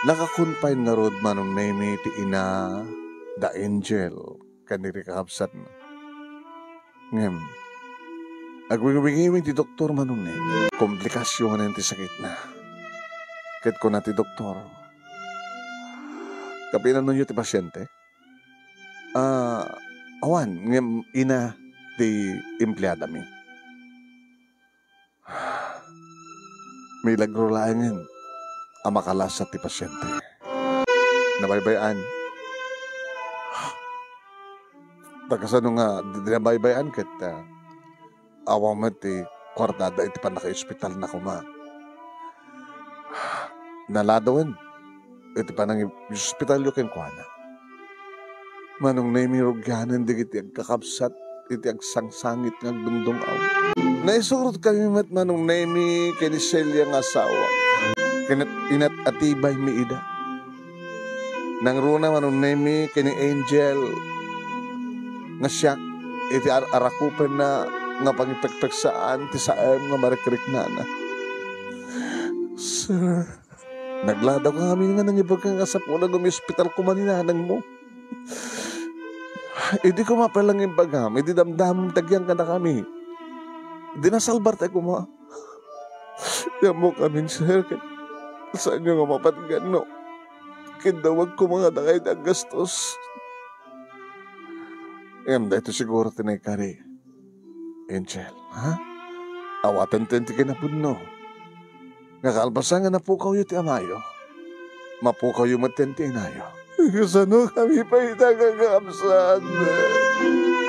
Nakakonfine ngarud, Manong Nemy, ti ina da Angel ken dagiti kakabsatna. Ngem, agwingwingiwing ti doktor, Manong Nemy. Komplikasionen ti sakitna. Ket kuna ti doktor, "Kapinanoyo ti pasiente?" "Ah, awan, ngem ina ti empleadami." Milagro laengen a makalasat ti pasiente. Nabaybay-an. Ta kasano nga di, di nabaybay-an ket, ah, awan met ti kuartada iti pannakaospitalna koma. Naladawen iti panangi-, ospitalyo kenkuana. Manong Nemy, rugianen dagiti agkakabsat iti agsangsangit nga agdungdung-aw. Naisurotkami met, Manong Nemy, ken ni Celia nga asawa. Ken inat-atibaymi ida. Nangruna, Manong Nemy, ken ni Angel nga siak iti ar-, arakupenna nga pangipekpeksaan ti saem nga marikriknana. Sir, nagladawka ngamin nga nangibagka nga sapulan nga umiospital koma ni nanangmo. Idi koma pay la nga imbagam, idi damdamam ti agyang kadakami, idi nasalbartay koma. Ammokamin, sir, ket saanyo nga mapatgan no kiddawag koma nga dakay ti aggastos. Ngem daytoy siguro ti naikari, Angel, ha? Awaten ti kinapudno. Nga kalpasan nga napukawyo ti amayo, mapukawyo met ti inayo. Kasano kami pay ita, kakabsat?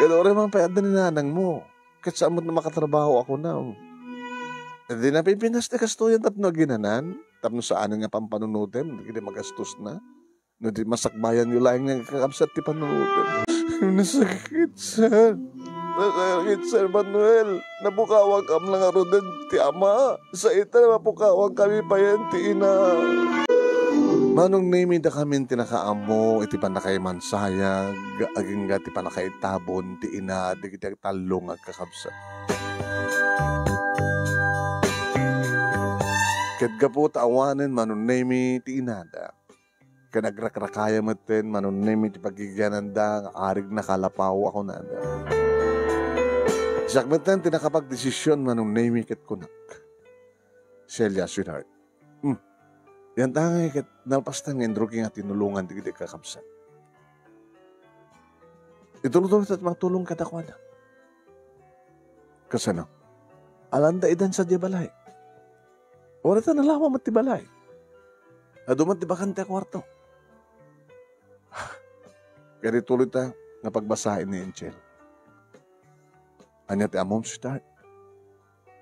Ket uray man pay adda ni nanangmo. Ket saan met makatrabaho a kunam. Di napipinas ti kastoyan tapno aginanan, tapno saanen nga pampanunotem dagiti magastosna. No di masakbayanyo laeng nga kakabsat ti panunotem. Nasakit, sir. Nasakit, Sir Manuel. Napukawak am la ngaruden ti ama. Sa ita, mapukawak kami payen ti ina. Manong Nemy, dakamin ti nakaammo iti pannakaimansayag agingga ti pannakaitabon ti ina dagiti agtallo nga agkakabsat. Ket gapu ta awanen, Manong Nemy, ti inada, ken agrakrakaya metten, Manong Nemy, ti pagigiananda nga arig nakalapaw a kunada. Siak metten ti nakapagdesision, Manong Nemy, ket kunak, "Celia, sweetheart, hmm, yantangay ket nalpastan nga indrugi nga tinulongan dagiti kakabsat. Itultulta ti mangtulong kadakuada." "Kasano? Alanda idan sadiay balay. Uray ta nalawa met ti balay. Adu met ti bakante a kuarto." Kadi tuloy ta nga pagbasaen ni Angel. Ania ti ammom, sweetheart?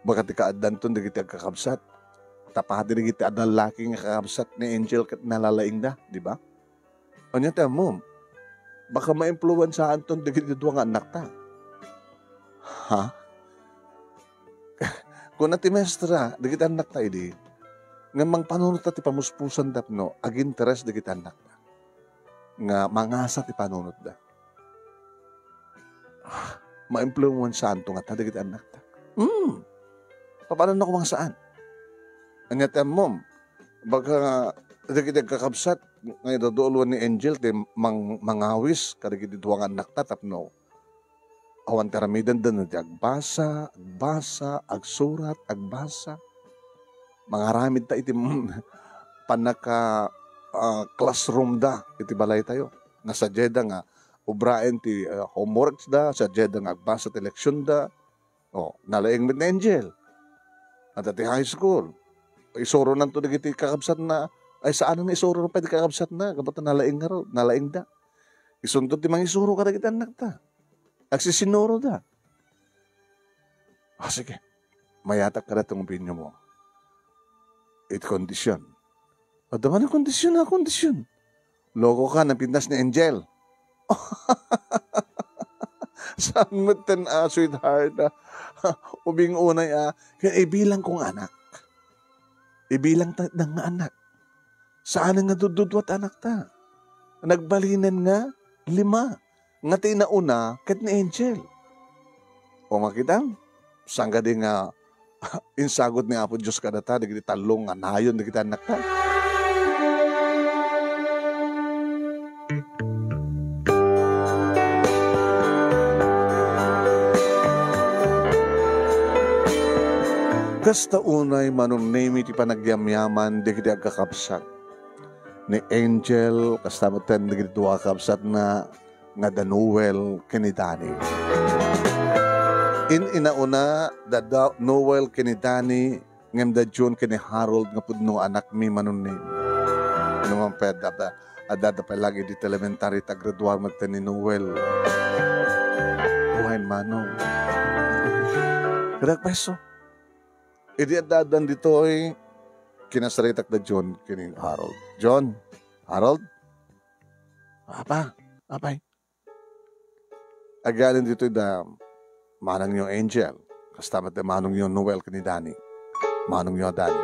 Baka ti kaaddanton dagiti agkakabsat. Ta padi dagiti adda laki nga kakabsat ni Angel ket nalalaingda, di ba? Ania ti ammom? Baka maimpluensaanton dagiti dua nga annakta. Ha? Kuna ti maestra, dagiti annakta idi, nga mangpanunot ta ti pamuspusan tapno aginteres dagiti annakta nga mangasa ti panunotda. Ah, maimpluensaanto ngata dagiti annakta. Hmm. Papanannak koma nga saan? Ania ti ammom? Baka dagiti agkakabsat nga idadulwan ni Angel ti mang-, mangawis kadagiti dua nga annakta tapno awan ti aramidenda no di agbasa, agbasa, agsurat, agbasa. Mangaramid ta iti pannaka, ah, classroom da iti balaytayo. Nga sadiayda nga ubraen ti, ah, homeworks da, sadiayda nga agbasa ti leksion da. O, nalaing met ni Angel. Adda ti high school. Isuronanto dagiti kakabsatna. Ay, saan nga isuro pay ti kakabsatna. Gapu ta nalaing ngarud, nalaingda. Isunto ti mangisuro kadagiti annakta. Agsisinuroda. Ah, sige. Mayatak kada ti ngubinyo mo. Iti kondisyon. Adda man a kondisyon, a kondisyon. Loko ka, napintas ni Angel. Saan met ten, ah, sweetheart, ah? Ubing unay, ah. Kaya ibilang kong anak. Ibilang ta, nga anak. Saan nga dududwat anakta? Nagbalinen nga lima. Nga ti inauna ket ni Angel. O makitam, saan kadi nga insagut ni Apo Dios kadata dagiti tallo nga nayon dagiti annakta? Kasta unay, Manong Nemi, ti panagyamyaman dagiti agkakabsat. Ni Angel, kasta met dagiti dua a kabsatna nga da Noel ken ni Danny. In-inauna, da, da Noel ken ni Danny, ngem da June ken ni Harold nga pudno nga anakmi, Manong Nemi. Inuman pay adda, adda, adda pay lagi iti elementary, ti aggraduar met ni Noel. Wen, Manong. Kadagpayso. Idi adda-addan ditoy, kinasaritak da John ken ni Harold. John, Harold? Apa? Apay? Agyalin ditoy da manangyo Angel. Kasta met da manongyo Noel ken ni Danny. Manongyo a Danny.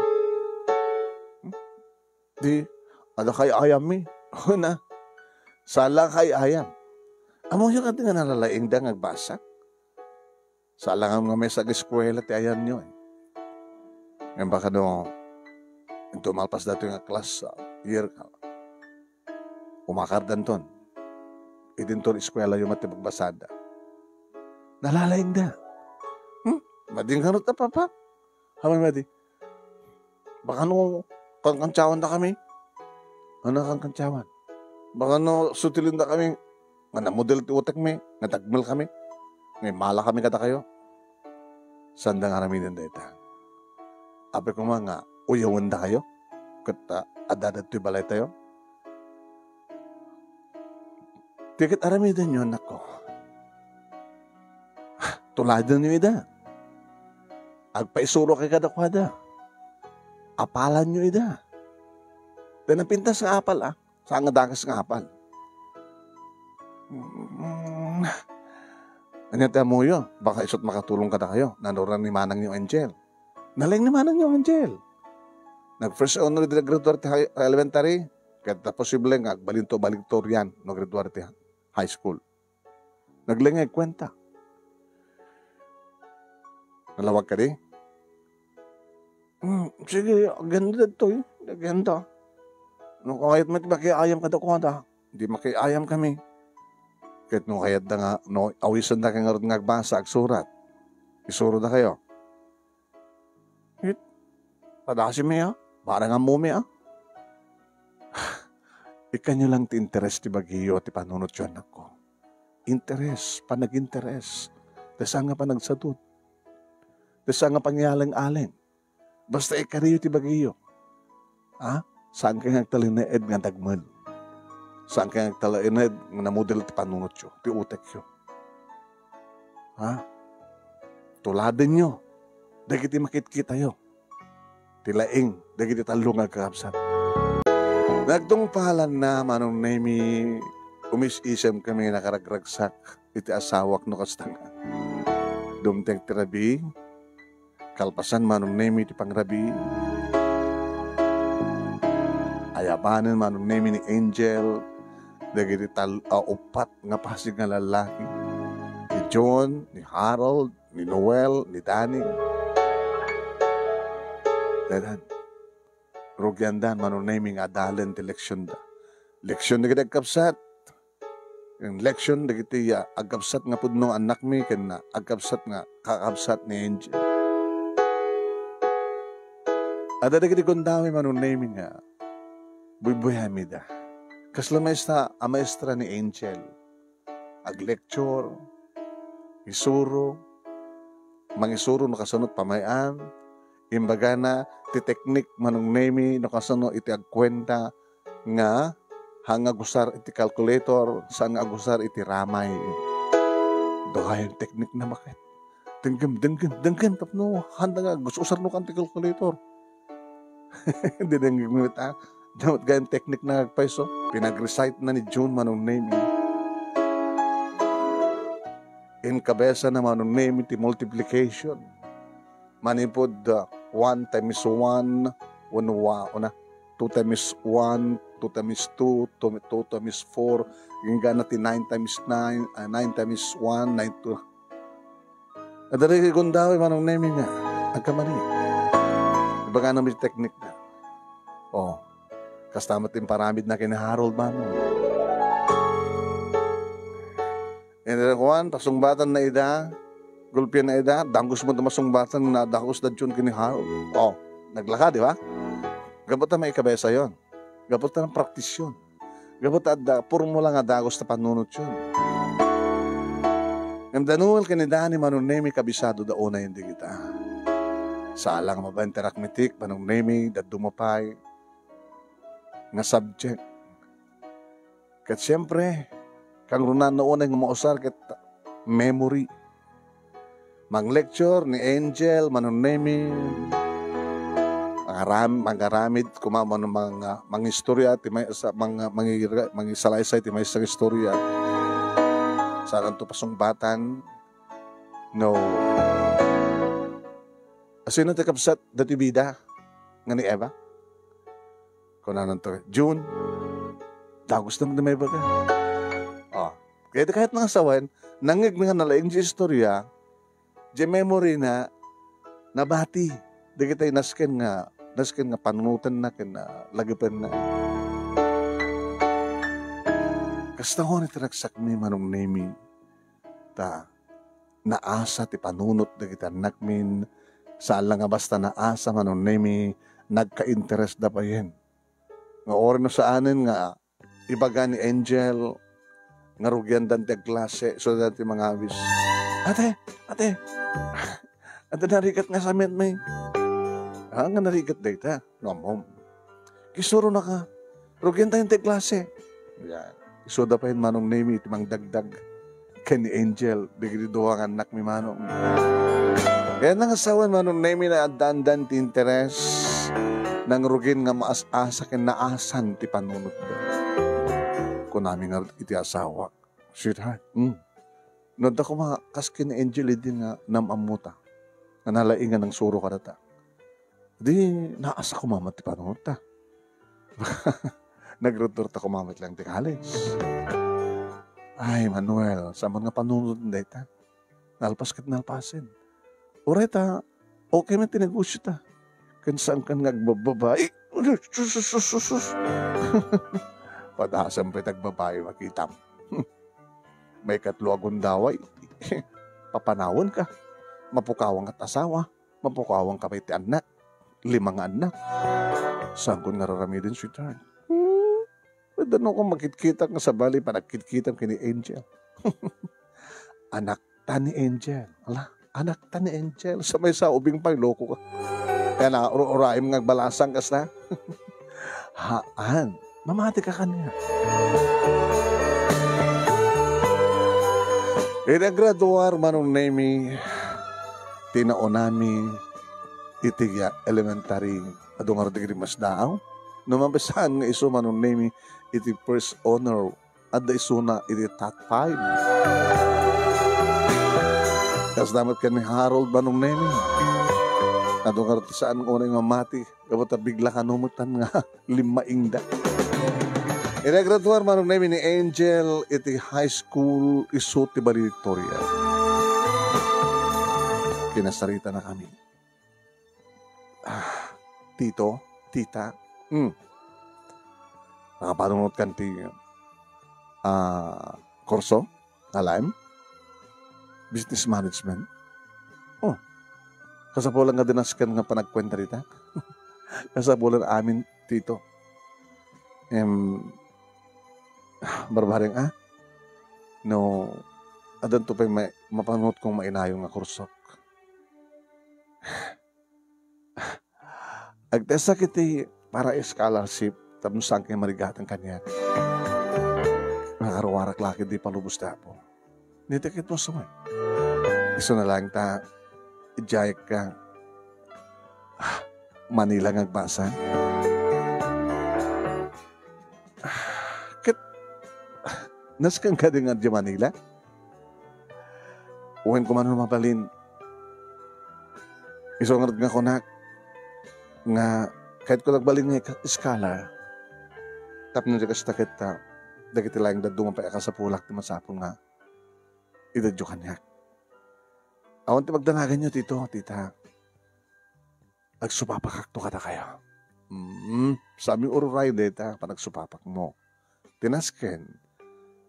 Hmm? Di, adda kay ayam mi. Una, sala kay ayam. Amoyo kadi nga nalalaingda nga agbasa? Sala nga mesa ag-eskuela ti ayanyo, eh. Ngem baka no, inton malpas datoy nga class, ah, year, ah, umakardanton. Idinton eskuelayo met ti bagbasada. Nalalaingda. Hmm? Madi nga rut a, Papa? Apay madi? Baka no, kankantsawan da kami. Ano kankantsawan? Baka no, sutilin da kami. Nga namudel ti utek mi, nga dagmel kami. Nga imala kami kadakayo. Saan da nga aramiden dayta? Apay koma nga uyawen da kayo? Ket, ah, adda dagitoy balaytayo? Ti ket aramidenyo, anakko. Tuladenyo ida. Agpaisuro kay kadakuada. Apalanyo ida. Ta napintas nga apal, ah. Saan nga dakes nga apal. Mm. Ania ti ammoyo? Baka isu't makatulong kadakayo. Nanuran ni manangyo Angel. Nalaing ni manangyo Angel. Nag-first honor idi naggraduar ti high, elementary. Ket ta posible nga agbalinto, baliktorian no graduar ti high school. Naglengay kuenta. Nalawag kadi? Hmm, sige, agenda dagitoy. Agenda. No kayat met makiayam kadakuada, di makiayam kami. Ket no kayatda nga, no awisenda kay ngarud nga agbasa, agsurat, isuro da kayo. It, padasi mi, ah. Barang ammo mi, ah. Ikkanyo lang ti interes ti bagiyo ti panunotyo, anakko. Interes, panag-interes. Ta saan nga panagsadut. Ta saan nga pangyaleng-aleng. Basta ikariyo ti bagiyo. Ha? Saan kay nga agtalinaed nga dagmel. Saan kay nga agtalinaed nga namudel ti panunotyo, ti utekyo. Ha? Tuladenyo dagiti makitkitayo. Ti laing dagiti tallo nga agkakabsat. Nagtungpalanna, Manong Nemi, umis-isem kami nakaragragsak iti asawak no kasta nga. Dumteng ti rabii, kalpasan, Manong Nemi, ti pangrabii. Ayabanen, Manong Nemi, ni Angel dagiti tal-, a, uppat nga pasig nga lallaki. Ni John, ni Harold, ni Noel, ni Danny. Dadan, rugiandan, Manong Nemi, nga adalen ti leksionda. Leksion dagiti agkabsat. Ken leksion dagiti, ah, agkabsat nga pudno nga annakmi ken, ah, agkabsat nga kakabsat ni Angel. Adda dagiti gundaway, Manong Nemi, nga buybuyamida. Kasla maestra, a maestra ni Angel. Aglecture, isuro, mangisuro no kasano ti pamay-an, Imbagana ti teknik, Manong Nemi, no kasano iti agkuenta nga haan nga agusar iti calculator, saan nga agusar iti ramay. Dua gayen teknikna, baket. Denggem, denggem, denggem tapno haanda nga agus-usar no kan ti calculator. Dinengngeg met, a. Dayta met gayen teknikna nga agpayso. Pinag-recite na ni June, Manong Nemi. Inkabesana, Manong Nemi, ti multiplication. Manipud, ah, one times one, wenno wa-, una, two times one, two times two, two, two times four, inggana ti nine times nine, ah, nine times one, nine to. Adda dagiti gundaway, Manong Nemi, nga agkamali. Ibagana met ti teknikna. Oh, kasta met ti imparamidna ken ni Harold, Manong. Iti kuan, pasungbatanna ida, gulpianna ida, dangus met ti masungbatan nga dagus da June ken ni Harold. Oh, naglaka, di ba? Gapu ta maikabesa yon. Gapu ta napraktis yon. Gapu ta adda formula nga dagus ta panunotyon. Ngem da Noel ken ni Dani, Manong Nemi, kabisadoda unay dagita. Saan la nga mabain ti arithmetic, Manong Nemi, dadduma pay nga subject. Ket siempre, kangrunaan unay nga mausar ket memory. Mang-lecture ni Angel, Manong Nemi, mangaram-, mangaramid koma, man-, mang-, mangistorya ti may-, sa-, mang-, mangira-, mangisalaysay ti maysa nga istorya. Saanto pasungbatan, no. Asino ti kabsat dati bida nga ni Eva? Kunananto, "June, dagus na ti maibaga." Oh, kaya di kayat nga sawen, nangngegna nga nalaing ti istorya, di memory na, nabati dagiti nasken nga, nasken nga panunotenna ken, ah, lagepenna. Kasta unay ti ragsakmi, Manong Nemi, ta naasa ti panunot dagiti annakmin, saan la nga basta naasa, Manong Nemi, nagkainteresda payen. Nga uray no saanen nga ibaga ni Angel nga rugiandan ti agklase, isuda ti mangawis. "Ate, ate, adda narigat nga samet, may." "Ah, nga narigat dayta?" "No ammom." "Kisuronaka. Rugiantayon ti agklase." Yan. Isuda payen, Manong Nemi, iti mangdagdag ken ni Angel, dagiti dua nga annakmi, Manong. Kaya nga sawen, Manong Nemi, naaddaandan ti interes, nangrugin nga maas-asa ken naasan ti panunotda. Kunami ngarud iti asawak, "Sweetheart, mm, no adda koma kas ken ni Angel idi nga nam-ammota, nga nalaing nga nangsuro kadata, di naasa koma met ti panunotta. Nagrudurta koma met lang ti college." "Ay, Manuel, saan nga panunot dayta? Nalpas ket nalpasen. Uray ta, okay met ti negosyota. Ken saankan nga agbababai." Sus, sus, sus, sus, sus. "Padasem pay ti agbabai, makitam. Maikatlo a gundaway, papanawenka. Mapukawanka ti asawa. Mapukawanka pay ti annak. Lima nga annak. Saankon nga raramiden, sweetheart." Hmm? Pwede no kung makitkitak nga sabali, panagkitkitam ken ni Angel. Anakta ni Angel. Ala, anakta ni Angel. Sa maysa ubing pay, loko ka. Kaya na, ur-, uraim nga agbalasang kasta. Haan. Mamati ka kaniak. Iti agraduar, Manong Nemi, ti naunami iti elementary, adu ngarud dagiti masdaaw. No mapisaan nga isu, Manong Nemi, iti first honor, adda isuna iti top five. Kasta met ken ni Harold, Manong Nemi. Adu ngarud ti saan nga unay mamati, gapu ta bigla kano metan nga limmaingda. Iti agraduar, Manong Nemi, ni Angel iti high school, isu ti valedictorian. Kinasaritanakami. Ah, tito, tita, hmm. Nakapanunotkan ti, ah, kurso, alaem? Business management? Oh, kasapulan nga dinasken nga panagkuenta dita. Kasapulan amin, tito. Em, barbareng, ah, no, addanto pay ma-, mapanunotkong mainayon nga kursok. Nagtesta iti para scholarship tapno saan kayo marigatang kaniak. Nakaruarak la ketdi palubos ti Apo. Niti ket mo suman. Isu na lang ta, idiay ka. Ah, Manila nga agbasa. Ah, ket, nasken kadi nga di Manila? Wen kumano mabalin, isu ngarud nga kunak nga kayatko nagbalin nga ika-, scholar. Tapno di kasta ket, ah, dagiti laeng dadduma pay a kasapulak ti masapul nga idadyo kaniak. Awan ti pagdanaganyo, tito, tita. Agsupapakakto kadakayo. Mm, sami ururay dayta panagsupapakmo. Ti nasken,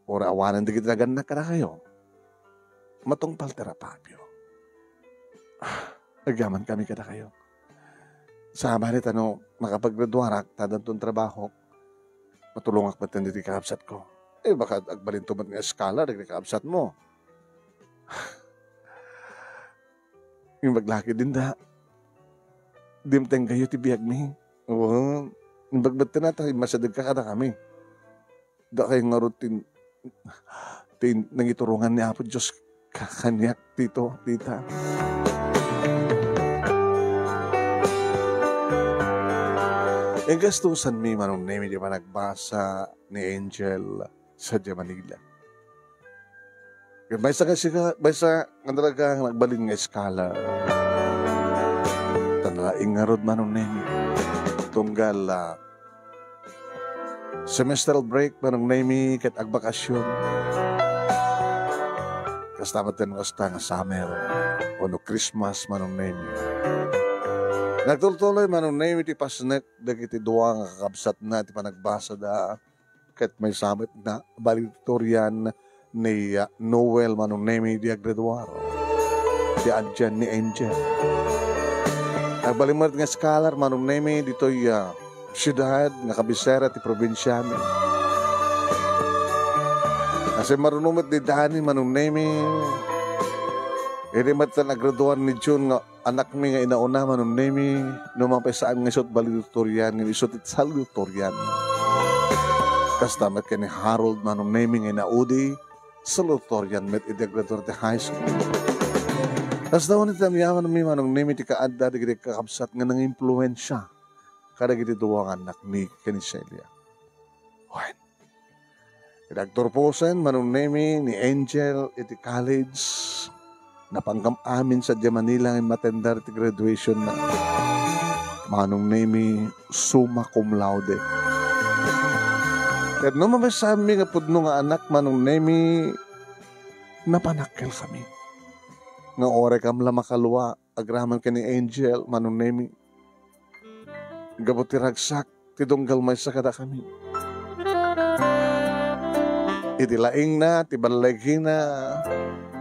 uray awanen dagiti nagannak kadakayo. Matungpal ti rapapyo. Ah, agyaman kami kadakayo. Saan met no makapaggraduarak, ta addanton trabahok, matulongak met dagiti kakabsatko. Eh, baka agbalinto met nga scholar dagiti kakabsatmo. Imbag la ketdin da, dimtenggayo ti biagmi. Oo, imbag met ta immasidegka kadakami. Dakay ngarud ti, ti nangiturongan ni Apo Dios ka-, kaniak, tito, tita. Ingastusanmi, Manong Nemi, ti panagbasa ni Angel sadiay Manila. Ket maysa nga sika, maysa nga talaga nga nagbalin nga scholar. Ta nalaing ngarud, Manong Nemi. Tunggal, ah, semestral break, Manong Nemi, ket agbakasyon. Kasta met no kasta nga summer, wenno Christmas, Manong Nemi. Nagtultuloy, Manong Nemi, ti pasnek dagiti dua nga kakabsatna ti panagbasada. Ket maysa met nga valedictorian ni, ah, Noel, Manong Nemi, di aggraduar. Ti adian ni Angel. Agbalin met nga scholar, Manong Nemi, ditoy, ah, siudad nga kabisera ti probinsiami. Asin maruno met ni Dani, Manong Nemi. Idi met ta naggraduar ni June nga anakmi nga inauna, Manong Nemi, no man pay saan nga isu ti valedictorian, ngem isu ti salutatorian. Kasta met ken ni Harold, Manong Nemi, nga inaudi, salutatorian met idi aggraduar ti high school. Kasta unay ti amyamanmi, Manong Nemi, ti kaadda dagiti kakabsat nga nangimpluensia kadagiti dua nga annakmi ken ni Celia. Wen, iti agturposen, Manong Nemi, ni Angel iti college, napangam amin sadiay Manila nga immatendar iti graduation na. Manong Nemi, summa cum laude. Ket no mabasaanmi nga pudno nga anak, Manong Nemi, napanakkel kami. Nga uray kam la makalua, agraman ken ni Angel, Manong Nemi. Gapu ti ragsak ti tunggal maysa kadakami. Iti laingna, ti ballegina,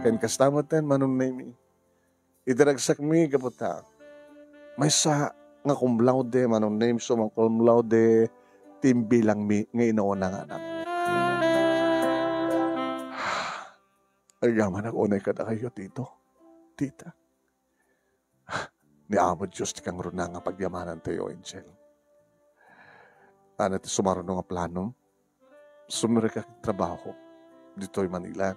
ken kasta met ten, Manong Nemi. Iti ragsakmi gapu ta maysa nga cum laude, Manong Nemi, summa cum laude, ti imbilangmi nga inauna nga anak. Agyamanak unay kadakayo, tito, tita. Ni Apo Dios ti kangruna nga pagyamanantayo, Angel. Ania ti sumaruno nga planom? Sumerka iti trabaho ditoy Manila.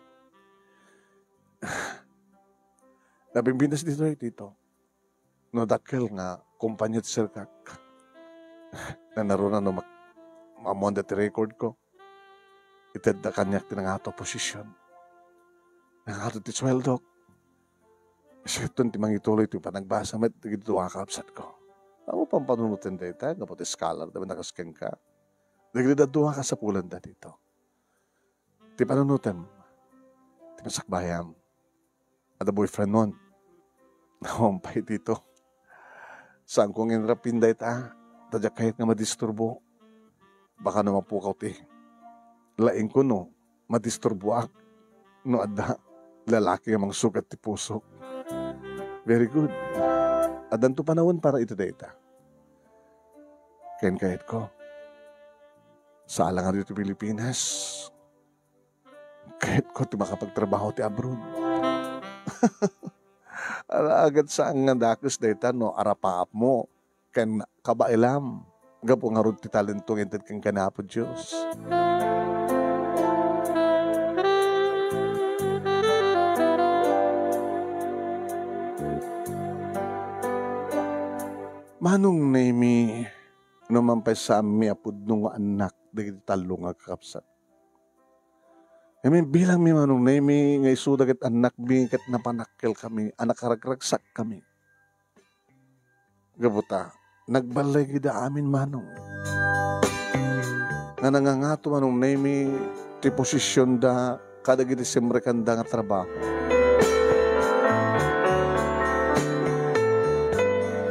Nabimbinas ditoy, tito. No dakkel nga kompania ti serkak. Nanaruna no mak-, ammoanda ti record ko. Itedda kaniak ti nangato a posisyon. Nangato ti sueldok. Siakton ti mangituloy ti panagbasa met dagiti dua a kabsatko. Awan pampanunoten dayta, gapu ti scholar da met a kas kenka. Dagiti dadduma kasapulanda dito. Ti panunotem, ti masakbayam, adda boyfriendmon. Awan pay dito. Saanko nga inrapin dayta, ta diak kayat nga madisturbo. Baka no mapukaw ti laingko no madisturboak no adda lalaki nga mangsugat ti puso. Very good. Addanto panawen para iti dayta. Ken kayatko, saan la nga ditoy Pilipinas. Kayatko ti makapagtrabaho ti abroad. Alagad saan nga dakes dayta no arapaapmo. ken kabaelam gapu ngarud ti talento nga inted kenka ni Apo Dios. Manong Nemi, no man pay saanmi a pudno nga annak dagiti tallo nga kakabsat. Ngem imbilangmi, Manong Nemi, nga isuda ket annakmi ket napanakkelkami a nakaragsakkami. Gapu ta, nagballigida amin, Manong. Nga nangangato, Manong Nemi, ti posisionda kadagiti simrekanda nga trabaho.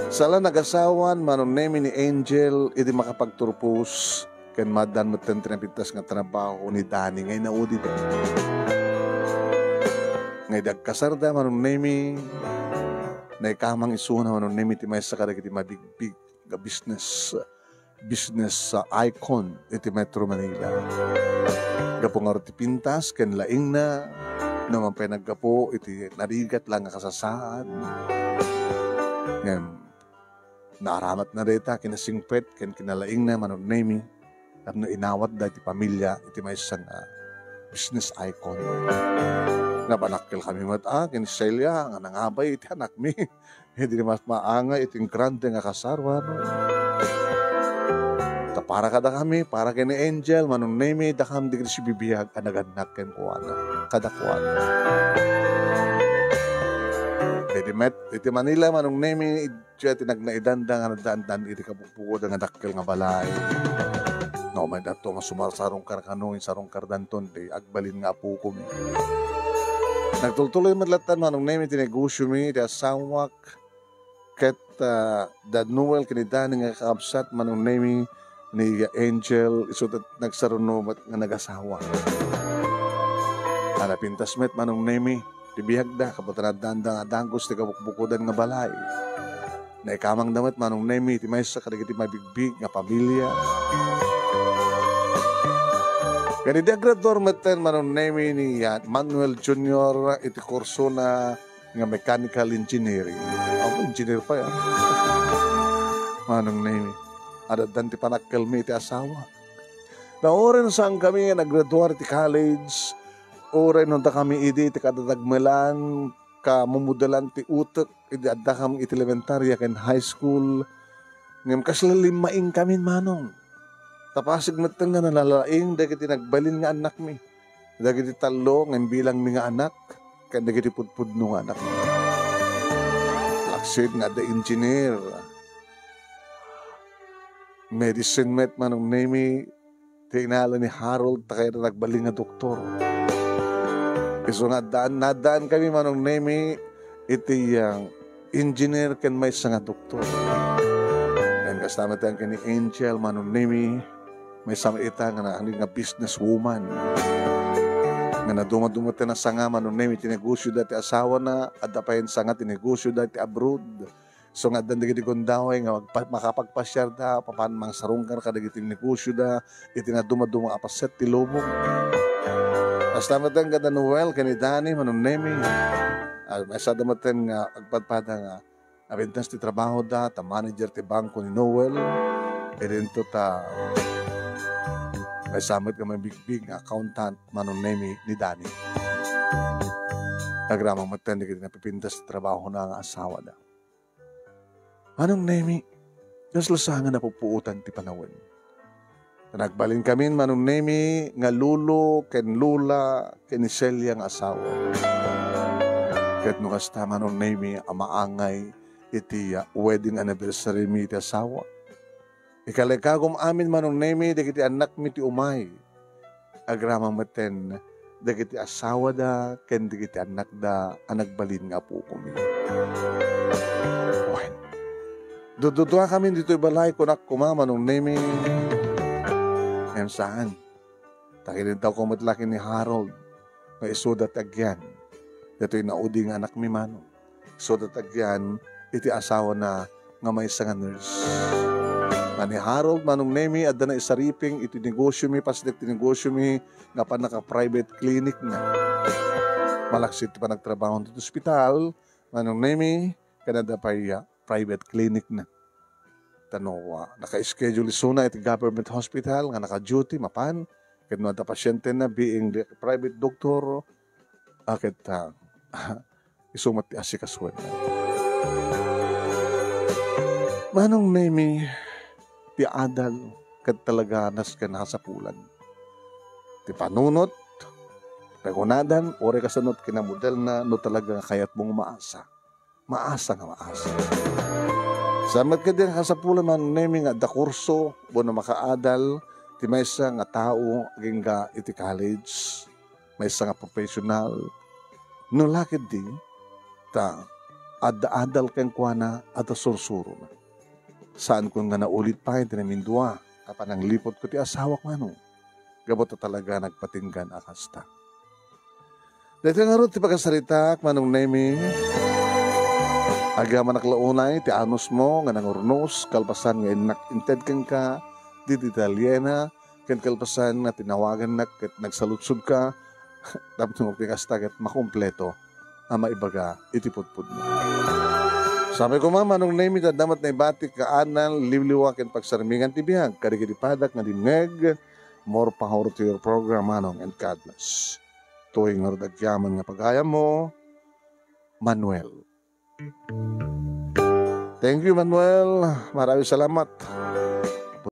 Sala nagasawan, Manong Nemi, ni Angel, idi makapagturpos, ken maaddaan metten ti napintas nga trabaho ni Danny nga inaudida. Nga idi agkasarda, Manong Nemi, naikamang isuna, Manong Nemi, ti maysa kadagiti mabigbig nga business, business, ah, icon iti Metro Manila. Gapu ngarud ti pintas ken laingna, no man pay naggapu iti narigat la nga kasasaad. Ngem, naaramatna dayta kinasingpet ken kinalaingna, Manong Nemi, tapno inawatda iti pamilia iti maysa nga business icon. Napanakkelkami met, ah, ken Celia nga nangabay iti anakmi. Idi mas maangay iti grande nga kasaruan. Ta para kadakami, para ken ni Angel, Manong Nemi, dakam dagiti sibibiag a nagannak kenkuana, kadakuada. Idi met iti Manila, Manong Nemi, idiay ti nagnaidanda nga naddaandan iti kabukbukodan nga dakkel nga balay. No, may dato nga sumarsarungkar kano, insarungkardanton ti agbalin nga apokomi. Nagtultuloy met latta, Manong Nemi, ti negosiomi, ti asawak, ket, ah, da Noel ken ni Danny nga kakabsat, Manong Nemi, ni Angel, isu ket nagsaruno met nga nagasawa. A napintas met, Manong Nemi, ti biagda, gapu ta naddaanda nga dagus ti kabukbukodan nga balay. Naikamangda met, Manong Nemi, ti maysa kadagiti mabigbig nga pamilia. Ken idi aggraduar metten, Manong Nemi, ni, ah, Manuel Junior iti kursona nga mechanical engineering. Ako, engineer pa yan. Manong Nemi, addan ti panakkelmi iti asawa. Na uray no saankami nga naggraduar iti college, uray no dakami idi ti kadadagmelan, kamumudalan ti utek idi addakam iti elementaria ken high school, ngem kasla limmaingkami, Manong. Ta pasig metten nga nalalaing dagiti nagbalin nga annakmi, dagiti tallo nga imbilangmi nga anak, ken dagiti pudpudno nga anak. Laksid nga adda engineer, medicine met, Manong Nemi, ti inala ni Harold ta kayat nagbalin nga doktor. Isu nga addaan, naddaankami, Manong Nemi, iti, ah, engineer ken maysa nga doktor. Ken kasta met ken ni Angel, Manong Nemi, maysa met ita nga na-, nga businesswoman. Nga naduma-duma ti nasanga, Manong Nemi, ti negosioda ti asawana, adda pay sanga ti negosioda ti abroad. So nga addan dagiti gundaway nga magpa-, makapagpasiarda, papan mangsarungkar kadagiti negosioda, iti naduma-duma a paset ti lubong. Kasta met ken da Noel ken ni Danny, Manong Nemi. Ah, maysada met nga agpadpada nga napintas ti trabahoda, ta manager ti bangko ni Noel. Idinto ta maysa met nga mabigbig nga accountant, Manong Nemi, ni Danny. Agraman met dagiti napipintas ti trabahona nga asawada. Manong Nemi, kasla saan nga napupuotan ti panawen. Nagbalinkami, Manong Nemi, nga lolo ken lola ken ni Celia nga asawa. Ket no kasta, Manong Nemi, a maangay iti, ah, wedding anniversary mi iti asawa. Ikalaikagom amin, Manong Nemi, dagiti annakmi ti umay. Agraman metten dagiti asawada ken dagiti annakda a nagbalin nga apokomi. Wen, dududuakami ditoy balay, kunak koma, Manong Nemi. Ngem saan. Ta kinitawko met la ken ni Harold nga isuda ti agyan. Datoy naudi nga anakmi, Manong. Isuda ti agyan iti asawana nga maysa nga nurse. Nga ni Harold, Manong Nemi, adda naisariping iti negosiomi, pasnek ti negosiomi nga pannaka-private clinic na. Malaksid ti panagtrabaho ti ospital, Manong Nemi, ken adda pay, ah, private clinic na. Ta no, ah, naka-schedule isuna iti government hospital nga naka-duty mapan, ket no adda pasientena being the private doctor, ah, ket, ah, isu met ti asikasuenna. Manong Nemi, ti adal ket talaga nasken a kasapulan. Ti panunot, pagunadan, uray kasano ti kinamodelna no talaga nga kayatmo nga maasa. Maasa nga maasa. Sa met kadi nga kasapulan, Manong Nemi, nga adda kurso wenno makaadal ti maysa nga tao agingga iti college, maysa nga professional. No la ketdi, ta adda adal kenkuana, adda sursurona. Saankon nga naulit pay ti namindua a panangliputko ti asawak, manong. Gapu ta talaga nagpatinggan a kasta. Daytoy ngarud ti pakasaritaak, Manong Nemi. Agyamanak la unay ti anusmo nga nangurnos kalpasan nga innak inted kenka ditoy Italiana, ken kalpasan nga tinawagannak ket nagsaludsodka, tapno ti kasta ket makumpleto a maibaga iti pudpudno. Sapay koma, Manong Nemi, ta adda met naibatik nga adal, liwliwa ken pagsarmingan ti biag kadagiti padak nga dimngeg. More power to your program, Manong, and God bless. Toy ngarud agyaman nga pagayammo, Manuel. Thank you, Manuel. Maraming salamat.